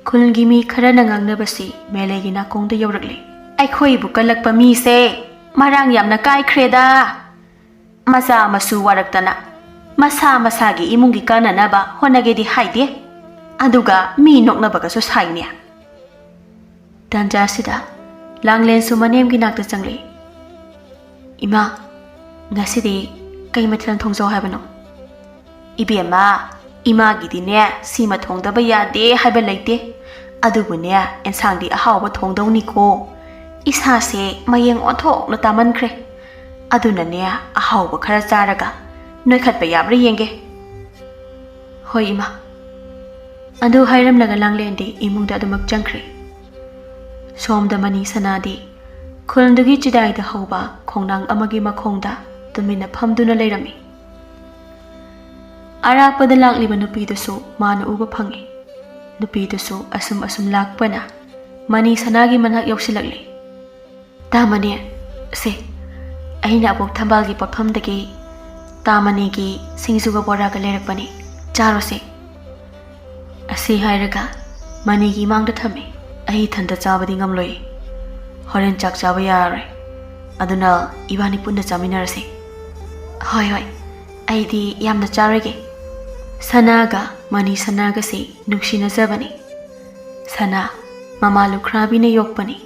ꯈꯨꯜꯒꯤ ꯃꯤ ꯈꯔꯅ ꯉꯥꯡꯅꯕꯁꯤ ꯃꯦꯂꯩꯒꯤ ꯅꯥꯀꯣꯡꯗ ꯌꯧꯔꯛꯂꯦ꯫ "ꯑꯩꯈꯣꯏꯕꯨ ꯀꯜꯂꯛꯄ ꯃꯤꯁꯦ ꯃꯔꯥꯡ ꯌꯥꯝꯅ ꯀꯥꯏꯈ꯭ꯔꯦꯗ꯫ ꯃꯆꯥ ꯃꯁꯨ ꯋꯥꯔꯛꯇꯅ ꯃꯁꯥ ꯃꯁꯥꯒꯤ ꯏꯃꯨꯡꯒꯤ ꯀꯥꯟꯅꯅꯕ ꯍꯣꯠꯅꯒꯦꯗꯤ ꯍꯥꯏꯗꯦ, ꯑꯗꯨꯒ ꯃꯤ ꯅꯣꯛꯅꯕꯒꯁꯨ ꯁꯥꯏꯅꯦ꯫ ꯇꯥꯟꯖꯥꯁꯤꯗ ꯂꯥꯡꯂꯦꯟꯁꯨ ꯃꯅꯦꯝꯒꯤ ꯅꯥꯛꯇ ꯆꯪꯂꯛꯏ꯫ "ꯏꯃꯥ, ꯉꯁꯤꯗꯤ ꯀꯩ ꯃꯊꯦꯜ ꯊꯣꯡꯖꯧ ꯍꯥꯏꯕꯅꯣ?" "ꯏꯕꯦꯝꯃ, ꯏꯃꯥꯒꯤꯗꯤꯅꯦ ꯁꯤꯃ ꯊꯣꯡꯗꯕ ꯌꯥꯗꯦ ꯍꯥꯏꯕ ꯂꯩꯇꯦ, ꯑꯗꯨꯕꯨꯅꯦ ꯑꯦꯟꯁꯥꯡꯗꯤ ꯑꯍꯥꯎꯕ ꯊꯣꯡꯗꯧꯅꯤꯀꯣ꯫ ꯏꯁꯥꯁꯦ ꯃꯌꯦꯡ ꯑꯣꯟꯊꯣꯛꯅ ꯇꯥꯃꯟꯈ꯭ꯔꯦ, ꯑꯗꯨꯅꯅꯦ ꯑꯍꯥꯎꯕ ꯈꯔ ꯆꯥꯔꯒ ꯅꯣꯏꯈꯠꯄ ꯌꯥꯕ꯭ꯔꯥ ꯌꯦꯡꯒꯦ꯫" "ꯍꯣꯏ ꯏꯃꯥ꯫" ꯑꯗꯨ ꯍꯥꯏꯔꯝꯂꯒ ꯂꯥꯡꯂꯦꯟꯗꯤ ꯏꯃꯨꯡꯗ ꯑꯗꯨꯃꯛ ꯆꯪꯈ꯭ꯔꯦ꯫ ꯁꯣꯝꯗ ꯃꯅꯤ ꯁꯅꯥꯗꯤ ꯈꯨꯜꯗꯨꯒꯤ ꯆꯤꯗꯥꯏꯗ ꯍꯧꯕ ꯈꯣꯡꯅꯥꯡ ꯑꯃꯒꯤ ꯃꯈꯣꯡꯗ ꯇꯨꯃꯤꯟꯅ ꯐꯝꯗꯨꯅ ꯂꯩꯔꯝꯃꯤ꯫ ꯑꯔꯥꯞꯄꯗ ꯂꯥꯛꯂꯤꯕ ꯅꯨꯄꯤꯗꯨꯁꯨ ꯃꯥꯅ ꯎꯕ ꯐꯪꯏ꯫ ꯅꯨꯄꯤꯗꯨꯁꯨ ꯑꯁꯨꯝ ꯑꯁꯨꯝ ꯂꯥꯛꯄꯅ ꯃꯅꯤ ꯁꯅꯥꯒꯤ ꯃꯅꯥꯛ ꯌꯧꯁꯤꯜꯂꯛꯂꯦ꯫ "ꯇꯥꯃꯅꯤ, ꯁꯦ, ꯑꯩꯅ ꯑꯕꯣꯛ ꯊꯝꯕꯥꯜꯒꯤ ꯄꯣꯠꯐꯝꯗꯒꯤ ꯇꯥꯃꯅꯤꯒꯤ ꯁꯤꯡꯖꯨꯒ ꯕꯣꯔꯥꯒ ꯂꯩꯔꯛꯄꯅꯤ, ꯆꯥꯔꯣꯁꯦ꯫" ꯑꯁꯤ ꯍꯥꯏꯔꯒ ꯃꯅꯤꯒꯤ ꯃꯥꯡꯗ ꯊꯝꯃꯤ꯫ "ꯑꯩ ꯏꯊꯟꯇ ꯆꯥꯕꯗꯤ ꯉꯝꯂꯣꯏ, ꯍꯣꯔꯦꯟ ꯆꯥꯛ ꯆꯥꯕ ꯌꯥꯔꯔꯣꯏ, ꯑꯗꯨꯅ ꯏꯕꯥꯅꯤ ꯄꯨꯟꯅ ꯆꯥꯃꯤꯟꯅꯔꯁꯤ꯫" "ꯍꯣꯏ ꯍꯣꯏ, ꯑꯩꯗꯤ ꯌꯥꯝꯅ ꯆꯥꯔꯣꯏꯒꯦ꯫" ꯁꯅꯥꯒ ꯃꯅꯤ ꯁꯅꯥꯒꯁꯤ ꯅꯨꯡꯁꯤꯅꯖꯕꯅꯤ꯫ ꯁꯅꯥ ꯃꯃꯥ ꯂꯨꯈ꯭ꯔꯥꯕꯤꯅ ꯌꯣꯛꯄꯅꯤ,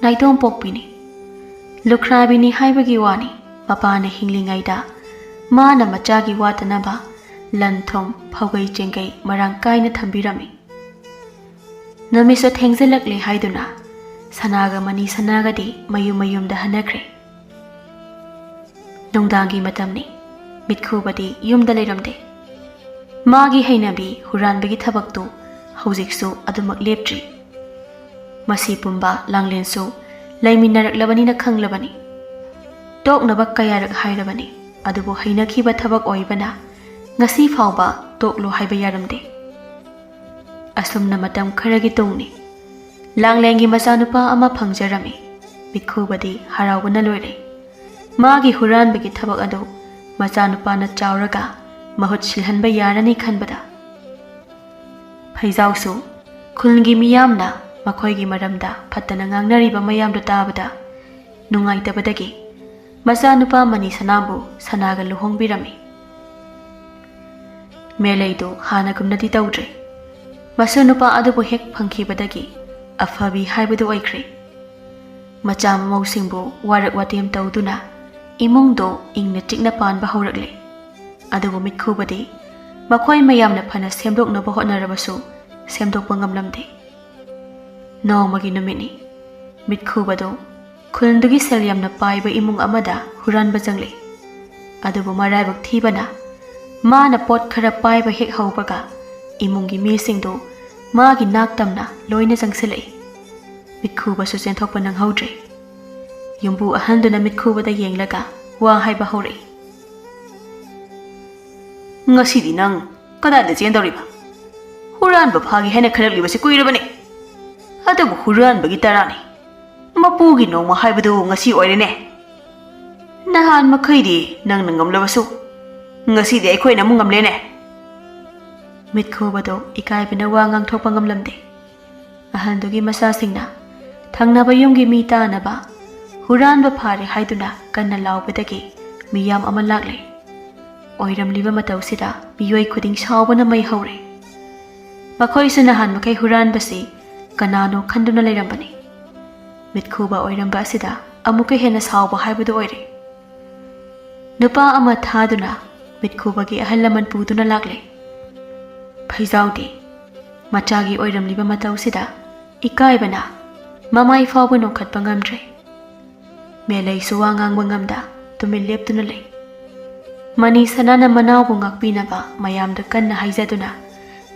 ꯅꯥꯏꯇꯣꯝ ꯄꯣꯛꯄꯤꯅꯤ꯫ ꯂꯨꯈ꯭ꯔꯥꯕꯤꯅꯤ ꯍꯥꯏꯕꯒꯤ ꯋꯥꯅꯤ, ꯃꯄꯥꯅ ꯍꯤꯡꯂꯤꯉꯩꯗ ꯃꯥꯅ ꯃꯆꯥꯒꯤ ꯋꯥꯠꯇꯅꯕ ꯂꯟ ꯊꯨꯝ, ꯐꯧꯒꯩ ꯆꯦꯡꯒꯩ ꯃꯔꯥꯡ ꯀꯥꯏꯅ ꯊꯝꯕꯤꯔꯝꯃꯤ꯫ ꯅꯨꯃꯤꯠꯁꯨ ꯊꯦꯡꯖꯤꯜꯂꯛꯂꯦ ꯍꯥꯏꯗꯨꯅ ꯁꯅꯥꯒ ꯃꯅꯤ ꯁꯅꯥꯒꯗꯤ ꯃꯌꯨꯝ ꯃꯌꯨꯝꯗ ꯍꯟꯅꯈ꯭ꯔꯦ꯫ ꯅꯨꯡꯗꯥꯡꯒꯤ ꯃꯇꯝꯅꯤ꯫ ꯃꯤꯠꯈꯨꯕꯗꯤ ꯌꯨꯝꯗ ꯂꯩꯔꯝꯗꯦ꯫ ꯃꯥꯒꯤ ꯍꯩꯅꯕꯤ ꯍꯨꯔꯥꯟꯕꯒꯤ ꯊꯕꯛꯇꯨ ꯍꯧꯖꯤꯛꯁꯨ ꯑꯗꯨꯃꯛ ꯂꯦꯞꯇ꯭ꯔꯤ꯫ ꯃꯁꯤ ꯄꯨꯝꯕ ꯂꯥꯡꯂꯦꯟꯁꯨ ꯂꯩꯃꯤꯟꯅꯔꯛꯂꯕꯅꯤꯅ ꯈꯪꯂꯕꯅꯤ꯫ ꯇꯣꯛꯅꯕ ꯀꯌꯥꯔꯛ ꯍꯥꯏꯔꯕꯅꯤ, ꯑꯗꯨꯕꯨ ꯍꯩꯅꯈꯤꯕ ꯊꯕꯛ ꯑꯣꯏꯕꯅ ꯉꯁꯤ ꯐꯥꯎꯕ ꯇꯣꯛꯂꯣ ꯍꯥꯏꯕ ꯌꯥꯔꯝꯗꯦ꯫ ꯑꯁꯨꯝꯅ ꯃꯇꯝ ꯈꯔꯒꯤ ꯇꯨꯡꯅꯤ꯫ ꯂꯥꯡꯂꯦꯟꯒꯤ ꯃꯆꯥꯅꯨꯄꯥ ꯑꯃ ꯐꯪꯖꯔꯝꯃꯤ꯫ ꯃꯤꯠꯈꯨꯕꯗꯤ ꯍꯔꯥꯎꯕꯅ ꯂꯣꯏꯔꯦ꯫ ꯃꯥꯒꯤ ꯍꯨꯔꯥꯟꯕꯒꯤ ꯊꯕꯛ ꯑꯗꯨ ꯃꯆꯥꯅꯨꯄꯥꯅ ꯆꯥꯎꯔꯒ ꯃꯍꯨꯠ ꯁꯤꯜꯍꯟꯕ ꯌꯥꯔꯅꯤ ꯈꯟꯕꯗ꯫ ꯐꯩꯖꯥꯎꯁꯨ ꯈꯨꯜꯒꯤ ꯃꯤꯌꯥꯝꯅ ꯃꯈꯣꯏꯒꯤ ꯃꯔꯝꯗ ꯐꯠꯇꯅ ꯉꯥꯡꯅꯔꯤꯕ ꯃꯌꯥꯝꯗꯨ ꯇꯥꯕꯗ ꯅꯨꯡꯉꯥꯏꯇꯕꯗꯒꯤ ꯃꯆꯥꯅꯨꯄꯥ ꯃꯅꯤ ꯁꯅꯥꯕꯨ ꯁꯅꯥꯒ ꯂꯨꯍꯣꯡꯕꯤꯔꯝꯃꯤ꯫ ꯃꯦꯂꯩꯗꯨ ꯍꯥꯟꯅꯒꯨꯝꯅꯗꯤ ꯇꯧꯗ꯭ꯔꯦ꯫ ꯃꯁꯨ ꯅꯨꯄꯥ ꯑꯗꯨꯕꯨ ꯍꯦꯛ ꯐꯪꯈꯤꯕꯗꯒꯤ ꯑꯐꯕꯤ ꯍꯥꯏꯕꯗꯨ ꯑꯣꯏꯈ꯭ꯔꯦ꯫ ꯃꯆꯥ ꯃꯃꯧꯁꯤꯡꯕꯨ ꯋꯥꯔꯛ ꯋꯥꯇꯦꯝ ꯇꯧꯗꯨꯅ ꯏꯃꯨꯡꯗꯣ ꯏꯪꯅ ꯆꯤꯛꯅ ꯄꯥꯟꯕ ꯍꯧꯔꯛꯂꯦ꯫ ꯑꯗꯨꯕꯨ ꯃꯤꯠꯈꯨꯕꯗꯤ ꯃꯈꯣꯏ ꯃꯌꯥꯝꯅ ꯐꯅ ꯁꯦꯝꯗꯣꯛꯅꯕ ꯍꯣꯠꯅꯔꯕꯁꯨ ꯁꯦꯝꯗꯣꯛꯄ ꯉꯝꯂꯝꯗꯦ꯫ ꯅꯣꯡꯃꯒꯤ ꯅꯨꯃꯤꯠꯅꯤ꯫ ꯃꯤꯠꯈꯨꯕꯗꯨ ꯈꯨꯜꯗꯨꯒꯤ ꯁꯦꯜ ꯌꯥꯝꯅ ꯄꯥꯏꯕ ꯏꯃꯨꯡ ꯑꯃꯗ ꯍꯨꯔꯥꯟꯕ ꯆꯪꯂꯛꯏ꯫ ꯑꯗꯨꯕꯨ ꯃꯔꯥꯏꯕꯛ ꯊꯤꯕꯅ ꯃꯥꯅ ꯄꯣꯠ ꯈꯔ ꯄꯥꯏꯕ ꯍꯦꯛ ꯍꯧꯕꯒ ꯏꯃꯨꯡꯒꯤ ꯃꯤꯁꯤꯡꯗꯨ ꯃꯥꯒꯤ ꯅꯥꯛꯇꯝꯅ ꯂꯣꯏꯅ ꯆꯪꯁꯤꯜꯂꯛꯏ꯫ ꯃꯤꯠꯈꯨꯕꯁꯨ ꯆꯦꯟꯊꯣꯛꯄ ꯅꯪꯍꯧꯗ꯭ꯔꯦ꯫ ꯌꯨꯝꯕꯨ ꯑꯍꯟꯗꯨꯅ ꯃꯤꯠꯈꯨꯕꯗ ꯌꯦꯡꯂꯒ ꯋꯥ ꯍꯥꯏꯕ ꯍꯧꯔꯛꯏ꯫ "ꯉꯁꯤꯗꯤ ꯅꯪ ꯀꯗꯥꯏꯗ ꯆꯦꯟꯗꯧꯔꯤꯕ? ꯍꯨꯔꯥꯟꯕ ꯐꯥꯒꯦ ꯍꯥꯏꯅ ꯈꯜꯂꯛꯂꯤꯕꯁꯤ ꯀꯨꯏꯔꯕꯅꯤ꯫ ꯑꯗꯨꯕꯨ ꯍꯨꯔꯥꯟꯕꯒꯤ ꯇꯔꯥꯅꯤ꯫ ꯃꯄꯨꯒꯤ ꯅꯣꯡꯃ ꯍꯥꯏꯕꯗꯨ ꯉꯁꯤ ꯑꯣꯏꯔꯦꯅꯦ꯫ ꯅꯍꯥꯟ ꯃꯈꯩꯗꯤ ꯅꯪꯅ ꯉꯝꯂꯕꯁꯨ ꯉꯁꯤꯗꯤ ꯑꯩꯈꯣꯏꯅ ꯑꯃꯨꯛ ꯉꯝꯂꯦꯅꯦ꯫" ꯃꯤꯠꯈꯨꯕꯗꯣ ꯏꯀꯥꯏꯕꯅ ꯋꯥ ꯉꯥꯡꯊꯣꯛꯄ ꯉꯝꯂꯝꯗꯦ꯫ ꯑꯍꯜꯗꯨꯒꯤ ꯃꯆꯥꯁꯤꯡꯅ ꯊꯪꯅꯕ ꯌꯨꯝꯒꯤ ꯃꯤ ꯇꯥꯅꯕ ꯍꯨꯔꯥꯟꯕ ꯐꯥꯔꯦ ꯍꯥꯏꯗꯨꯅ ꯀꯟꯅ ꯂꯥꯎꯕꯗꯒꯤ ꯃꯤꯌꯥꯝ ꯑꯃ ꯂꯥꯛꯂꯦ꯫ ꯑꯣꯏꯔꯝꯂꯤꯕ ꯃꯇꯧꯁꯤꯗ ꯃꯤꯑꯣꯏ ꯈꯨꯗꯤꯡ ꯁꯥꯎꯕꯅ ꯃꯩ ꯍꯧꯔꯦ꯫ ꯃꯈꯣꯏꯁꯨ ꯅꯍꯥꯟ ꯃꯈꯩ ꯍꯨꯔꯥꯟꯕꯁꯤ ꯀꯅꯥꯅꯣ ꯈꯟꯗꯨꯅ ꯂꯩꯔꯝꯕꯅꯤ꯫ ꯃꯤꯠꯈꯨꯕ ꯑꯣꯏꯔꯝꯕ ꯑꯁꯤꯗ ꯑꯃꯨꯛꯀ ꯍꯦꯟꯅ ꯁꯥꯎꯕ ꯍꯥꯏꯕꯗꯨ ꯑꯣꯏꯔꯦ꯫ ꯅꯨꯄꯥ ꯑꯃ ꯊꯥꯗꯨꯅ ꯃꯤꯠꯈꯨꯕꯒꯤ ꯑꯍꯜ ꯂꯃꯟ ꯄꯨꯗꯨꯅ ꯂꯥꯛꯂꯦ꯫ ꯐꯩꯖꯥꯎꯗꯤ ꯃꯆꯥꯒꯤ ꯑꯣꯏꯔꯝꯂꯤꯕ ꯃꯇꯧꯁꯤꯗ ꯏꯀꯥꯏꯕꯅ ꯃꯃꯥꯏ ꯐꯥꯎꯕ ꯅꯣꯛꯈꯠꯄ ꯉꯝꯗ꯭ꯔꯦ꯫ ꯃꯦꯂꯩꯁꯨ ꯋꯥ ꯉꯥꯡꯕ ꯉꯝꯗ ꯇꯨꯃꯤꯟ ꯂꯦꯞꯇꯨꯅ ꯂꯩ꯫ ꯃꯅꯤ ꯁꯅꯥꯅ ꯃꯅꯥꯎꯕꯨ ꯉꯥꯛꯄꯤꯅꯕ ꯃꯌꯥꯝꯗ ꯀꯟꯅ ꯍꯥꯏꯖꯗꯨꯅ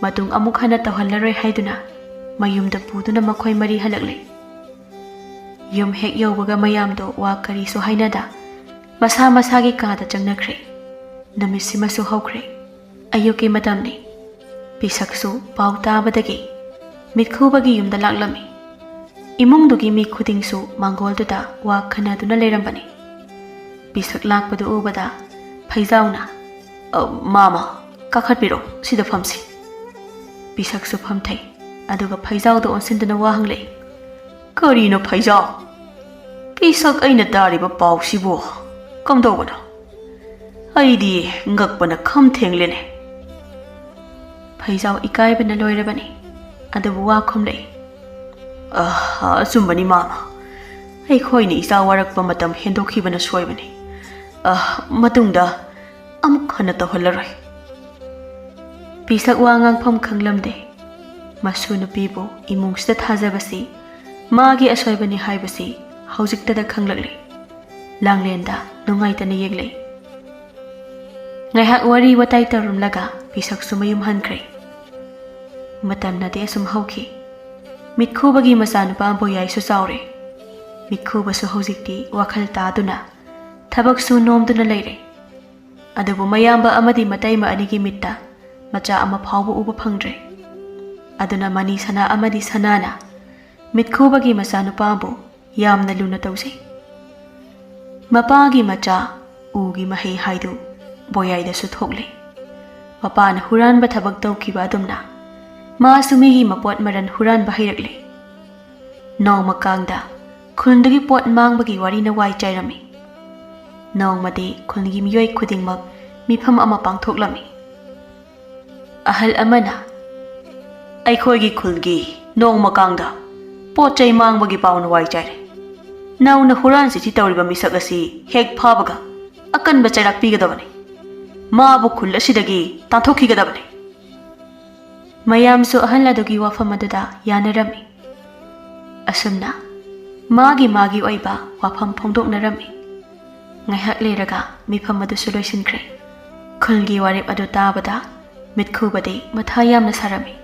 ꯃꯇꯨꯡ ꯑꯃꯨꯛ ꯍꯟꯅ ꯇꯧꯍꯜꯂꯔꯣꯏ ꯍꯥꯏꯗꯨꯅ ꯃꯌꯨꯝꯗ ꯄꯨꯗꯨꯅ ꯃꯈꯣꯏ ꯃꯔꯤ ꯍꯜꯂꯛꯂꯦ꯫ ꯌꯨꯝ ꯍꯦꯛ ꯌꯧꯕꯒ ꯃꯌꯥꯝꯗꯣ ꯋꯥ ꯀꯔꯤꯁꯨ ꯍꯥꯏꯅꯗ ꯃꯁꯥ ꯃꯁꯥꯒꯤ ꯀꯥꯗ ꯆꯪꯅꯈ꯭ꯔꯦ꯫ ꯅꯨꯃꯤꯠꯁꯤꯃꯁꯨ ꯍꯧꯈ꯭ꯔꯦ꯫ ꯑꯌꯨꯛꯀꯤ ꯃꯇꯝꯅꯤ꯫ ꯄꯤꯁꯛꯁꯨ ꯄꯥꯎ ꯇꯥꯕꯗꯒꯤ ꯃꯤꯠꯈꯨꯕꯒꯤ ꯌꯨꯝꯗ ꯂꯥꯛꯂꯝꯃꯤ꯫ ꯏꯃꯨꯡꯗꯨꯒꯤ ꯃꯤ ꯈꯨꯗꯤꯡꯁꯨ ꯃꯥꯡꯒꯣꯜꯗꯨꯗ ꯋꯥ ꯈꯟꯅꯗꯨꯅ ꯂꯩꯔꯝꯕꯅꯤ꯫ ꯄꯤꯁꯛ ꯂꯥꯛꯄꯗꯨ ꯎꯕꯗ ꯐꯩꯖꯥꯎꯅ, "ꯑ, ꯃꯥꯃ, ꯀꯥꯈꯠꯄꯤꯔꯣ, ꯁꯤꯗ ꯐꯝꯁꯤ꯫" ꯄꯤꯁꯛꯁꯨ ꯐꯝꯊꯩ, ꯑꯗꯨꯒ ꯐꯩꯖꯥꯎꯗ ꯑꯣꯟꯁꯤꯟꯗꯨꯅ ꯋꯥ ꯍꯪꯂꯛꯏ꯫ "ꯀꯔꯤꯅꯣ ꯐꯩꯖꯥꯎ? ꯄꯤꯁꯛ ꯑꯩꯅ ꯇꯥꯔꯤꯕ ꯄꯥꯎꯁꯤꯕꯨ?" "ꯀꯝꯗꯧꯕꯅꯣ? ꯑꯩꯗꯤ ꯉꯛꯄꯅ ꯈꯝ ꯊꯦꯡꯂꯦꯅꯦ꯫" ꯐꯩꯖꯥꯎ ꯏꯀꯥꯏꯕꯅ ꯂꯣꯏꯔꯕꯅꯤ꯫ ꯑꯗꯨꯕꯨ ꯋꯥ ꯈꯨꯝꯂꯛꯏ, "ꯑ, ꯑꯆꯨꯝꯕꯅꯤ ꯃꯥꯃ꯫ ꯑꯩꯈꯣꯏꯅ ꯏꯆꯥ ꯋꯥꯔꯛꯄ ꯃꯇꯝ ꯍꯦꯟꯗꯣꯛꯈꯤꯕꯅ ꯁꯣꯏꯕꯅꯤ꯫ ꯑ, ꯃꯇꯨꯡꯗ ꯑꯃꯨꯛ ꯍꯟꯅ ꯇꯧꯍꯜꯂꯔꯣꯏ꯫" ꯄꯤꯁꯛ ꯋꯥ ꯉꯥꯡꯐꯝ ꯈꯪꯂꯝꯗꯦ꯫ ꯃꯁꯨ ꯅꯨꯄꯤꯕꯨ ꯏꯃꯨꯡꯁꯤꯗ ꯊꯥꯖꯕꯁꯤ ꯃꯥꯒꯤ ꯑꯁꯣꯏꯕꯅꯤ ꯍꯥꯏꯕꯁꯤ ꯍꯧꯖꯤꯛꯇꯗ ꯈꯪꯂꯛꯂꯤ꯫ ꯂꯥꯡꯂꯦꯟꯗ ꯅꯨꯡꯉꯥꯏꯇꯅ ꯌꯦꯡꯂꯛꯏ꯫ ꯉꯥꯏꯍꯥꯛ ꯋꯥꯔꯤ ꯋꯥꯇꯥꯏ ꯇꯧꯔꯝꯂꯒ ꯄꯤꯁꯛꯁꯨ ꯃꯌꯨꯝ ꯍꯟꯈ꯭ꯔꯦ꯫ ꯃꯇꯝꯅꯗꯤ ꯑꯁꯨꯝ ꯍꯧꯈꯤ꯫ ꯃꯤꯠꯈꯨꯕꯒꯤ ꯃꯆꯥꯅꯨꯄꯥ ꯕꯣꯌꯥꯏꯁꯨ ꯆꯥꯎꯔꯦ꯫ ꯃꯤꯠꯈꯨꯕꯁꯨ ꯍꯧꯖꯤꯛꯇꯤ ꯋꯥꯈꯜ ꯇꯥꯗꯨꯅ ꯊꯕꯛꯁꯨ ꯅꯣꯝꯗꯨꯅ ꯂꯩꯔꯦ꯫ ꯑꯗꯨꯕꯨ ꯃꯌꯥꯝꯕ ꯑꯃꯗꯤ ꯃꯇꯩꯃ ꯑꯅꯤꯒꯤ ꯃꯤꯠꯇ ꯃꯆꯥ ꯑꯃ ꯐꯥꯎꯕ ꯎꯕ ꯐꯪꯗ꯭ꯔꯦ꯫ ꯑꯗꯨꯅ ꯃꯅꯤ ꯁꯅꯥ ꯑꯃꯗꯤ ꯁꯅꯥꯅ ꯃꯤꯠꯈꯨꯕꯒꯤ ꯃꯆꯥꯅꯨꯄꯥꯕꯨ ꯌꯥꯝꯅ ꯂꯨꯅ ꯇꯧꯖꯩ꯫ ꯃꯄꯥꯒꯤ ꯃꯆꯥ ꯎꯒꯤ ꯃꯍꯩ ꯍꯥꯏꯗꯨ ꯕꯣꯌꯥꯏꯗꯁꯨ ꯊꯣꯛꯂꯦ꯫ ꯃꯄꯥꯅ ꯍꯨꯔꯥꯟꯕ ꯊꯕꯛ ꯇꯧꯈꯤꯕ ꯑꯗꯨꯝꯅ ꯃꯥꯁꯨ ꯃꯤꯒꯤ ꯃꯄꯣꯠ ꯃꯔꯟ ꯍꯨꯔꯥꯟꯕ ꯍꯩꯔꯛꯂꯦ꯫ ꯅꯣꯡꯃ ꯀꯥꯡꯗ ꯈꯨꯜꯗꯨꯒꯤ ꯄꯣꯠ ꯃꯥꯡꯕꯒꯤ ꯋꯥꯔꯤꯅ ꯋꯥꯏ ꯆꯥꯏꯔꯝꯃꯤ꯫ ꯅꯣꯡꯃꯗꯤ ꯈꯨꯜꯒꯤ ꯃꯤꯑꯣꯏ ꯈꯨꯗꯤꯡꯃꯛ ꯃꯤꯐꯝ ꯑꯃ ꯄꯥꯡꯊꯣꯛꯂꯝꯃꯤ꯫ ꯑꯍꯜ ꯑꯃꯅ, "ꯑꯩꯈꯣꯏꯒꯤ ꯈꯨꯜꯒꯤ ꯅꯣꯡꯃ ꯀꯥꯡꯗ ꯄꯣꯠ ꯆꯩ ꯃꯥꯡꯕꯒꯤ ꯄꯥꯎꯅ ꯋꯥꯏ ꯆꯥꯏꯔꯦ꯫ ꯅꯧꯅ ꯍꯨꯔꯥꯟ ꯆꯤꯊꯤ ꯇꯧꯔꯤꯕ ꯃꯤꯁꯛ ꯑꯁꯤ ꯍꯦꯛ ꯐꯥꯕꯒ ꯑꯀꯟꯕ ꯆꯩꯔꯥꯛ ꯄꯤꯒꯗꯕꯅꯤ꯫ ꯃꯥꯕꯨ ꯈꯨꯜ ꯑꯁꯤꯗꯒꯤ ꯇꯥꯟꯊꯣꯛꯈꯤꯒꯗꯕꯅꯤ꯫" ꯃꯌꯥꯝꯁꯨ ꯑꯍꯜ ꯑꯗꯨꯒꯤ ꯋꯥꯐꯝ ꯑꯗꯨꯗ ꯌꯥꯅꯔꯝꯃꯤ꯫ ꯑꯁꯨꯝꯅ ꯃꯥꯒꯤ ꯃꯥꯒꯤ ꯑꯣꯏꯕ ꯋꯥꯐꯝ ꯐꯣꯡꯗꯣꯛꯅꯔꯝꯃꯤ꯫ ꯉꯥꯏꯍꯥꯛ ꯂꯩꯔꯒ ꯃꯤꯐꯝ ꯑꯗꯨꯁꯨ ꯂꯣꯏꯁꯤꯟꯈ꯭ꯔꯦ꯫ ꯈꯨꯜꯒꯤ ꯋꯥꯔꯦꯞ ꯑꯗꯨ ꯇꯥꯕꯗ ꯃꯤꯠꯈꯨꯕꯗꯤ ꯃꯊꯥ ꯌꯥꯝꯅ ꯁꯥꯔꯝꯃꯤ꯫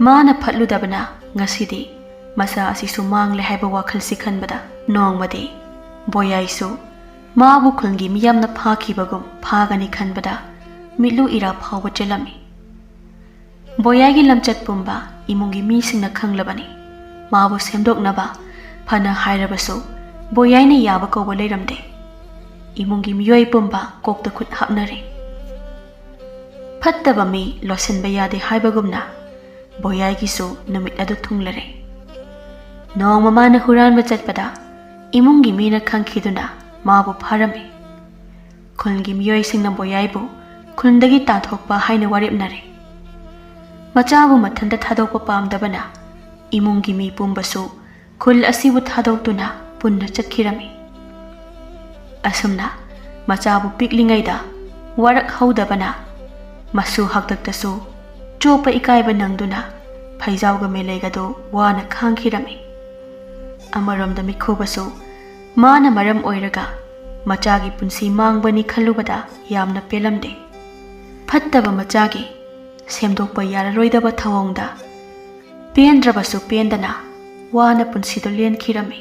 ꯃꯥꯅ ꯐꯠꯂꯨꯗꯕꯅ ꯉꯁꯤꯗꯤ ꯃꯆꯥ ꯑꯁꯤꯁꯨ ꯃꯥꯡꯂꯦ ꯍꯥꯏꯕ ꯋꯥꯈꯜꯁꯤ ꯈꯟꯕꯗ ꯅꯣꯡꯃꯗꯤ ꯕꯣꯌꯥꯏꯁꯨ ꯃꯥꯕꯨ ꯈꯨꯜꯒꯤ ꯃꯤꯌꯥꯝꯅ ꯐꯥꯈꯤꯕꯒꯨꯝ ꯐꯥꯒꯅꯤ ꯈꯟꯕꯗ ꯃꯤꯠꯂꯨ ꯏꯔꯥ ꯐꯥꯎꯕ ꯆꯦꯜꯂꯝꯃꯤ꯫ ꯕꯣꯌꯥꯏꯒꯤ ꯂꯝꯆꯠ ꯄꯨꯝꯕ ꯏꯃꯨꯡꯒꯤ ꯃꯤꯁꯤꯡꯅ ꯈꯪꯂꯕꯅꯤ꯫ ꯃꯥꯕꯨ ꯁꯦꯝꯗꯣꯛꯅꯕ ꯐꯅ ꯍꯥꯏꯔꯕꯁꯨ ꯕꯣꯌꯥꯏꯅ ꯌꯥꯕ ꯀꯧꯕ ꯂꯩꯔꯝꯗꯦ꯫ ꯏꯃꯨꯡꯒꯤ ꯃꯤꯑꯣꯏ ꯄꯨꯝꯕ ꯀꯣꯛꯇ ꯈꯨꯠ ꯍꯥꯞꯅꯔꯦ꯫ ꯐꯠꯇꯕ ꯃꯤ ꯂꯣꯠꯁꯤꯟꯕ ꯌꯥꯗꯦ ꯍꯥꯏꯕꯒꯨꯝꯅ ꯕꯣꯌꯥꯏꯒꯤꯁꯨ ꯅꯨꯃꯤꯠ ꯑꯗꯨ ꯊꯨꯡꯂꯔꯦ꯫ ꯅꯣꯡꯃ ꯃꯥꯅ ꯍꯨꯔꯥꯟꯕ ꯆꯠꯄꯗ ꯏꯃꯨꯡꯒꯤ ꯃꯤꯅ ꯈꯪꯈꯤꯗꯨꯅ ꯃꯥꯕꯨ ꯐꯥꯔꯝꯃꯤ꯫ ꯈꯨꯜꯒꯤ ꯃꯤꯑꯣꯏꯁꯤꯡꯅ ꯕꯣꯌꯥꯏꯕꯨ ꯈꯨꯜꯗꯒꯤ ꯇꯥꯟꯊꯣꯛꯄ ꯍꯥꯏꯅ ꯋꯥꯔꯦꯞꯅꯔꯦ꯫ ꯃꯆꯥꯕꯨ ꯃꯊꯟꯇ ꯊꯥꯗꯣꯛꯄ ꯄꯥꯝꯗꯕꯅ ꯏꯃꯨꯡꯒꯤ ꯃꯤ ꯄꯨꯝꯕꯁꯨ ꯈꯨꯜ ꯑꯁꯤꯕꯨ ꯊꯥꯗꯣꯛꯇꯨꯅ ꯄꯨꯟꯅ ꯆꯠꯈꯤꯔꯝꯃꯤ꯫ ꯑꯁꯨꯝꯅ ꯃꯆꯥꯕꯨ ꯄꯤꯛꯂꯤꯉꯩꯗ ꯋꯥꯔꯛ ꯍꯧꯗꯕꯅ ꯃꯁꯨ ꯍꯥꯛꯇꯛꯇꯁꯨ ꯆꯣꯞꯄ ꯏꯀꯥꯏꯕ ꯅꯪꯗꯨꯅ ꯐꯩꯖꯥꯎꯒ ꯃꯦꯂꯩꯒꯗꯨ ꯋꯥꯅ ꯈꯥꯡꯈꯤꯔꯝꯃꯤ꯫ ꯑꯃꯔꯣꯝꯗ ꯃꯤꯈꯨꯕꯁꯨ ꯃꯥꯅ ꯃꯔꯝ ꯑꯣꯏꯔꯒ ꯃꯆꯥꯒꯤ ꯄꯨꯟꯁꯤ ꯃꯥꯡꯕꯅꯤ ꯈꯜꯂꯨꯕꯗ ꯌꯥꯝꯅ ꯄꯦꯜꯂꯝꯗꯦ꯫ ꯐꯠꯇꯕ ꯃꯆꯥꯒꯤ ꯁꯦꯝꯗꯣꯛꯄ ꯌꯥꯔꯔꯣꯏꯗꯕ ꯊꯧꯑꯣꯡꯗ ꯄꯦꯟꯗ꯭ꯔꯕꯁꯨ ꯄꯦꯟꯗꯅ ꯋꯥꯅ ꯄꯨꯟꯁꯤꯗꯨ ꯂꯦꯟꯈꯤꯔꯝꯃꯤ꯫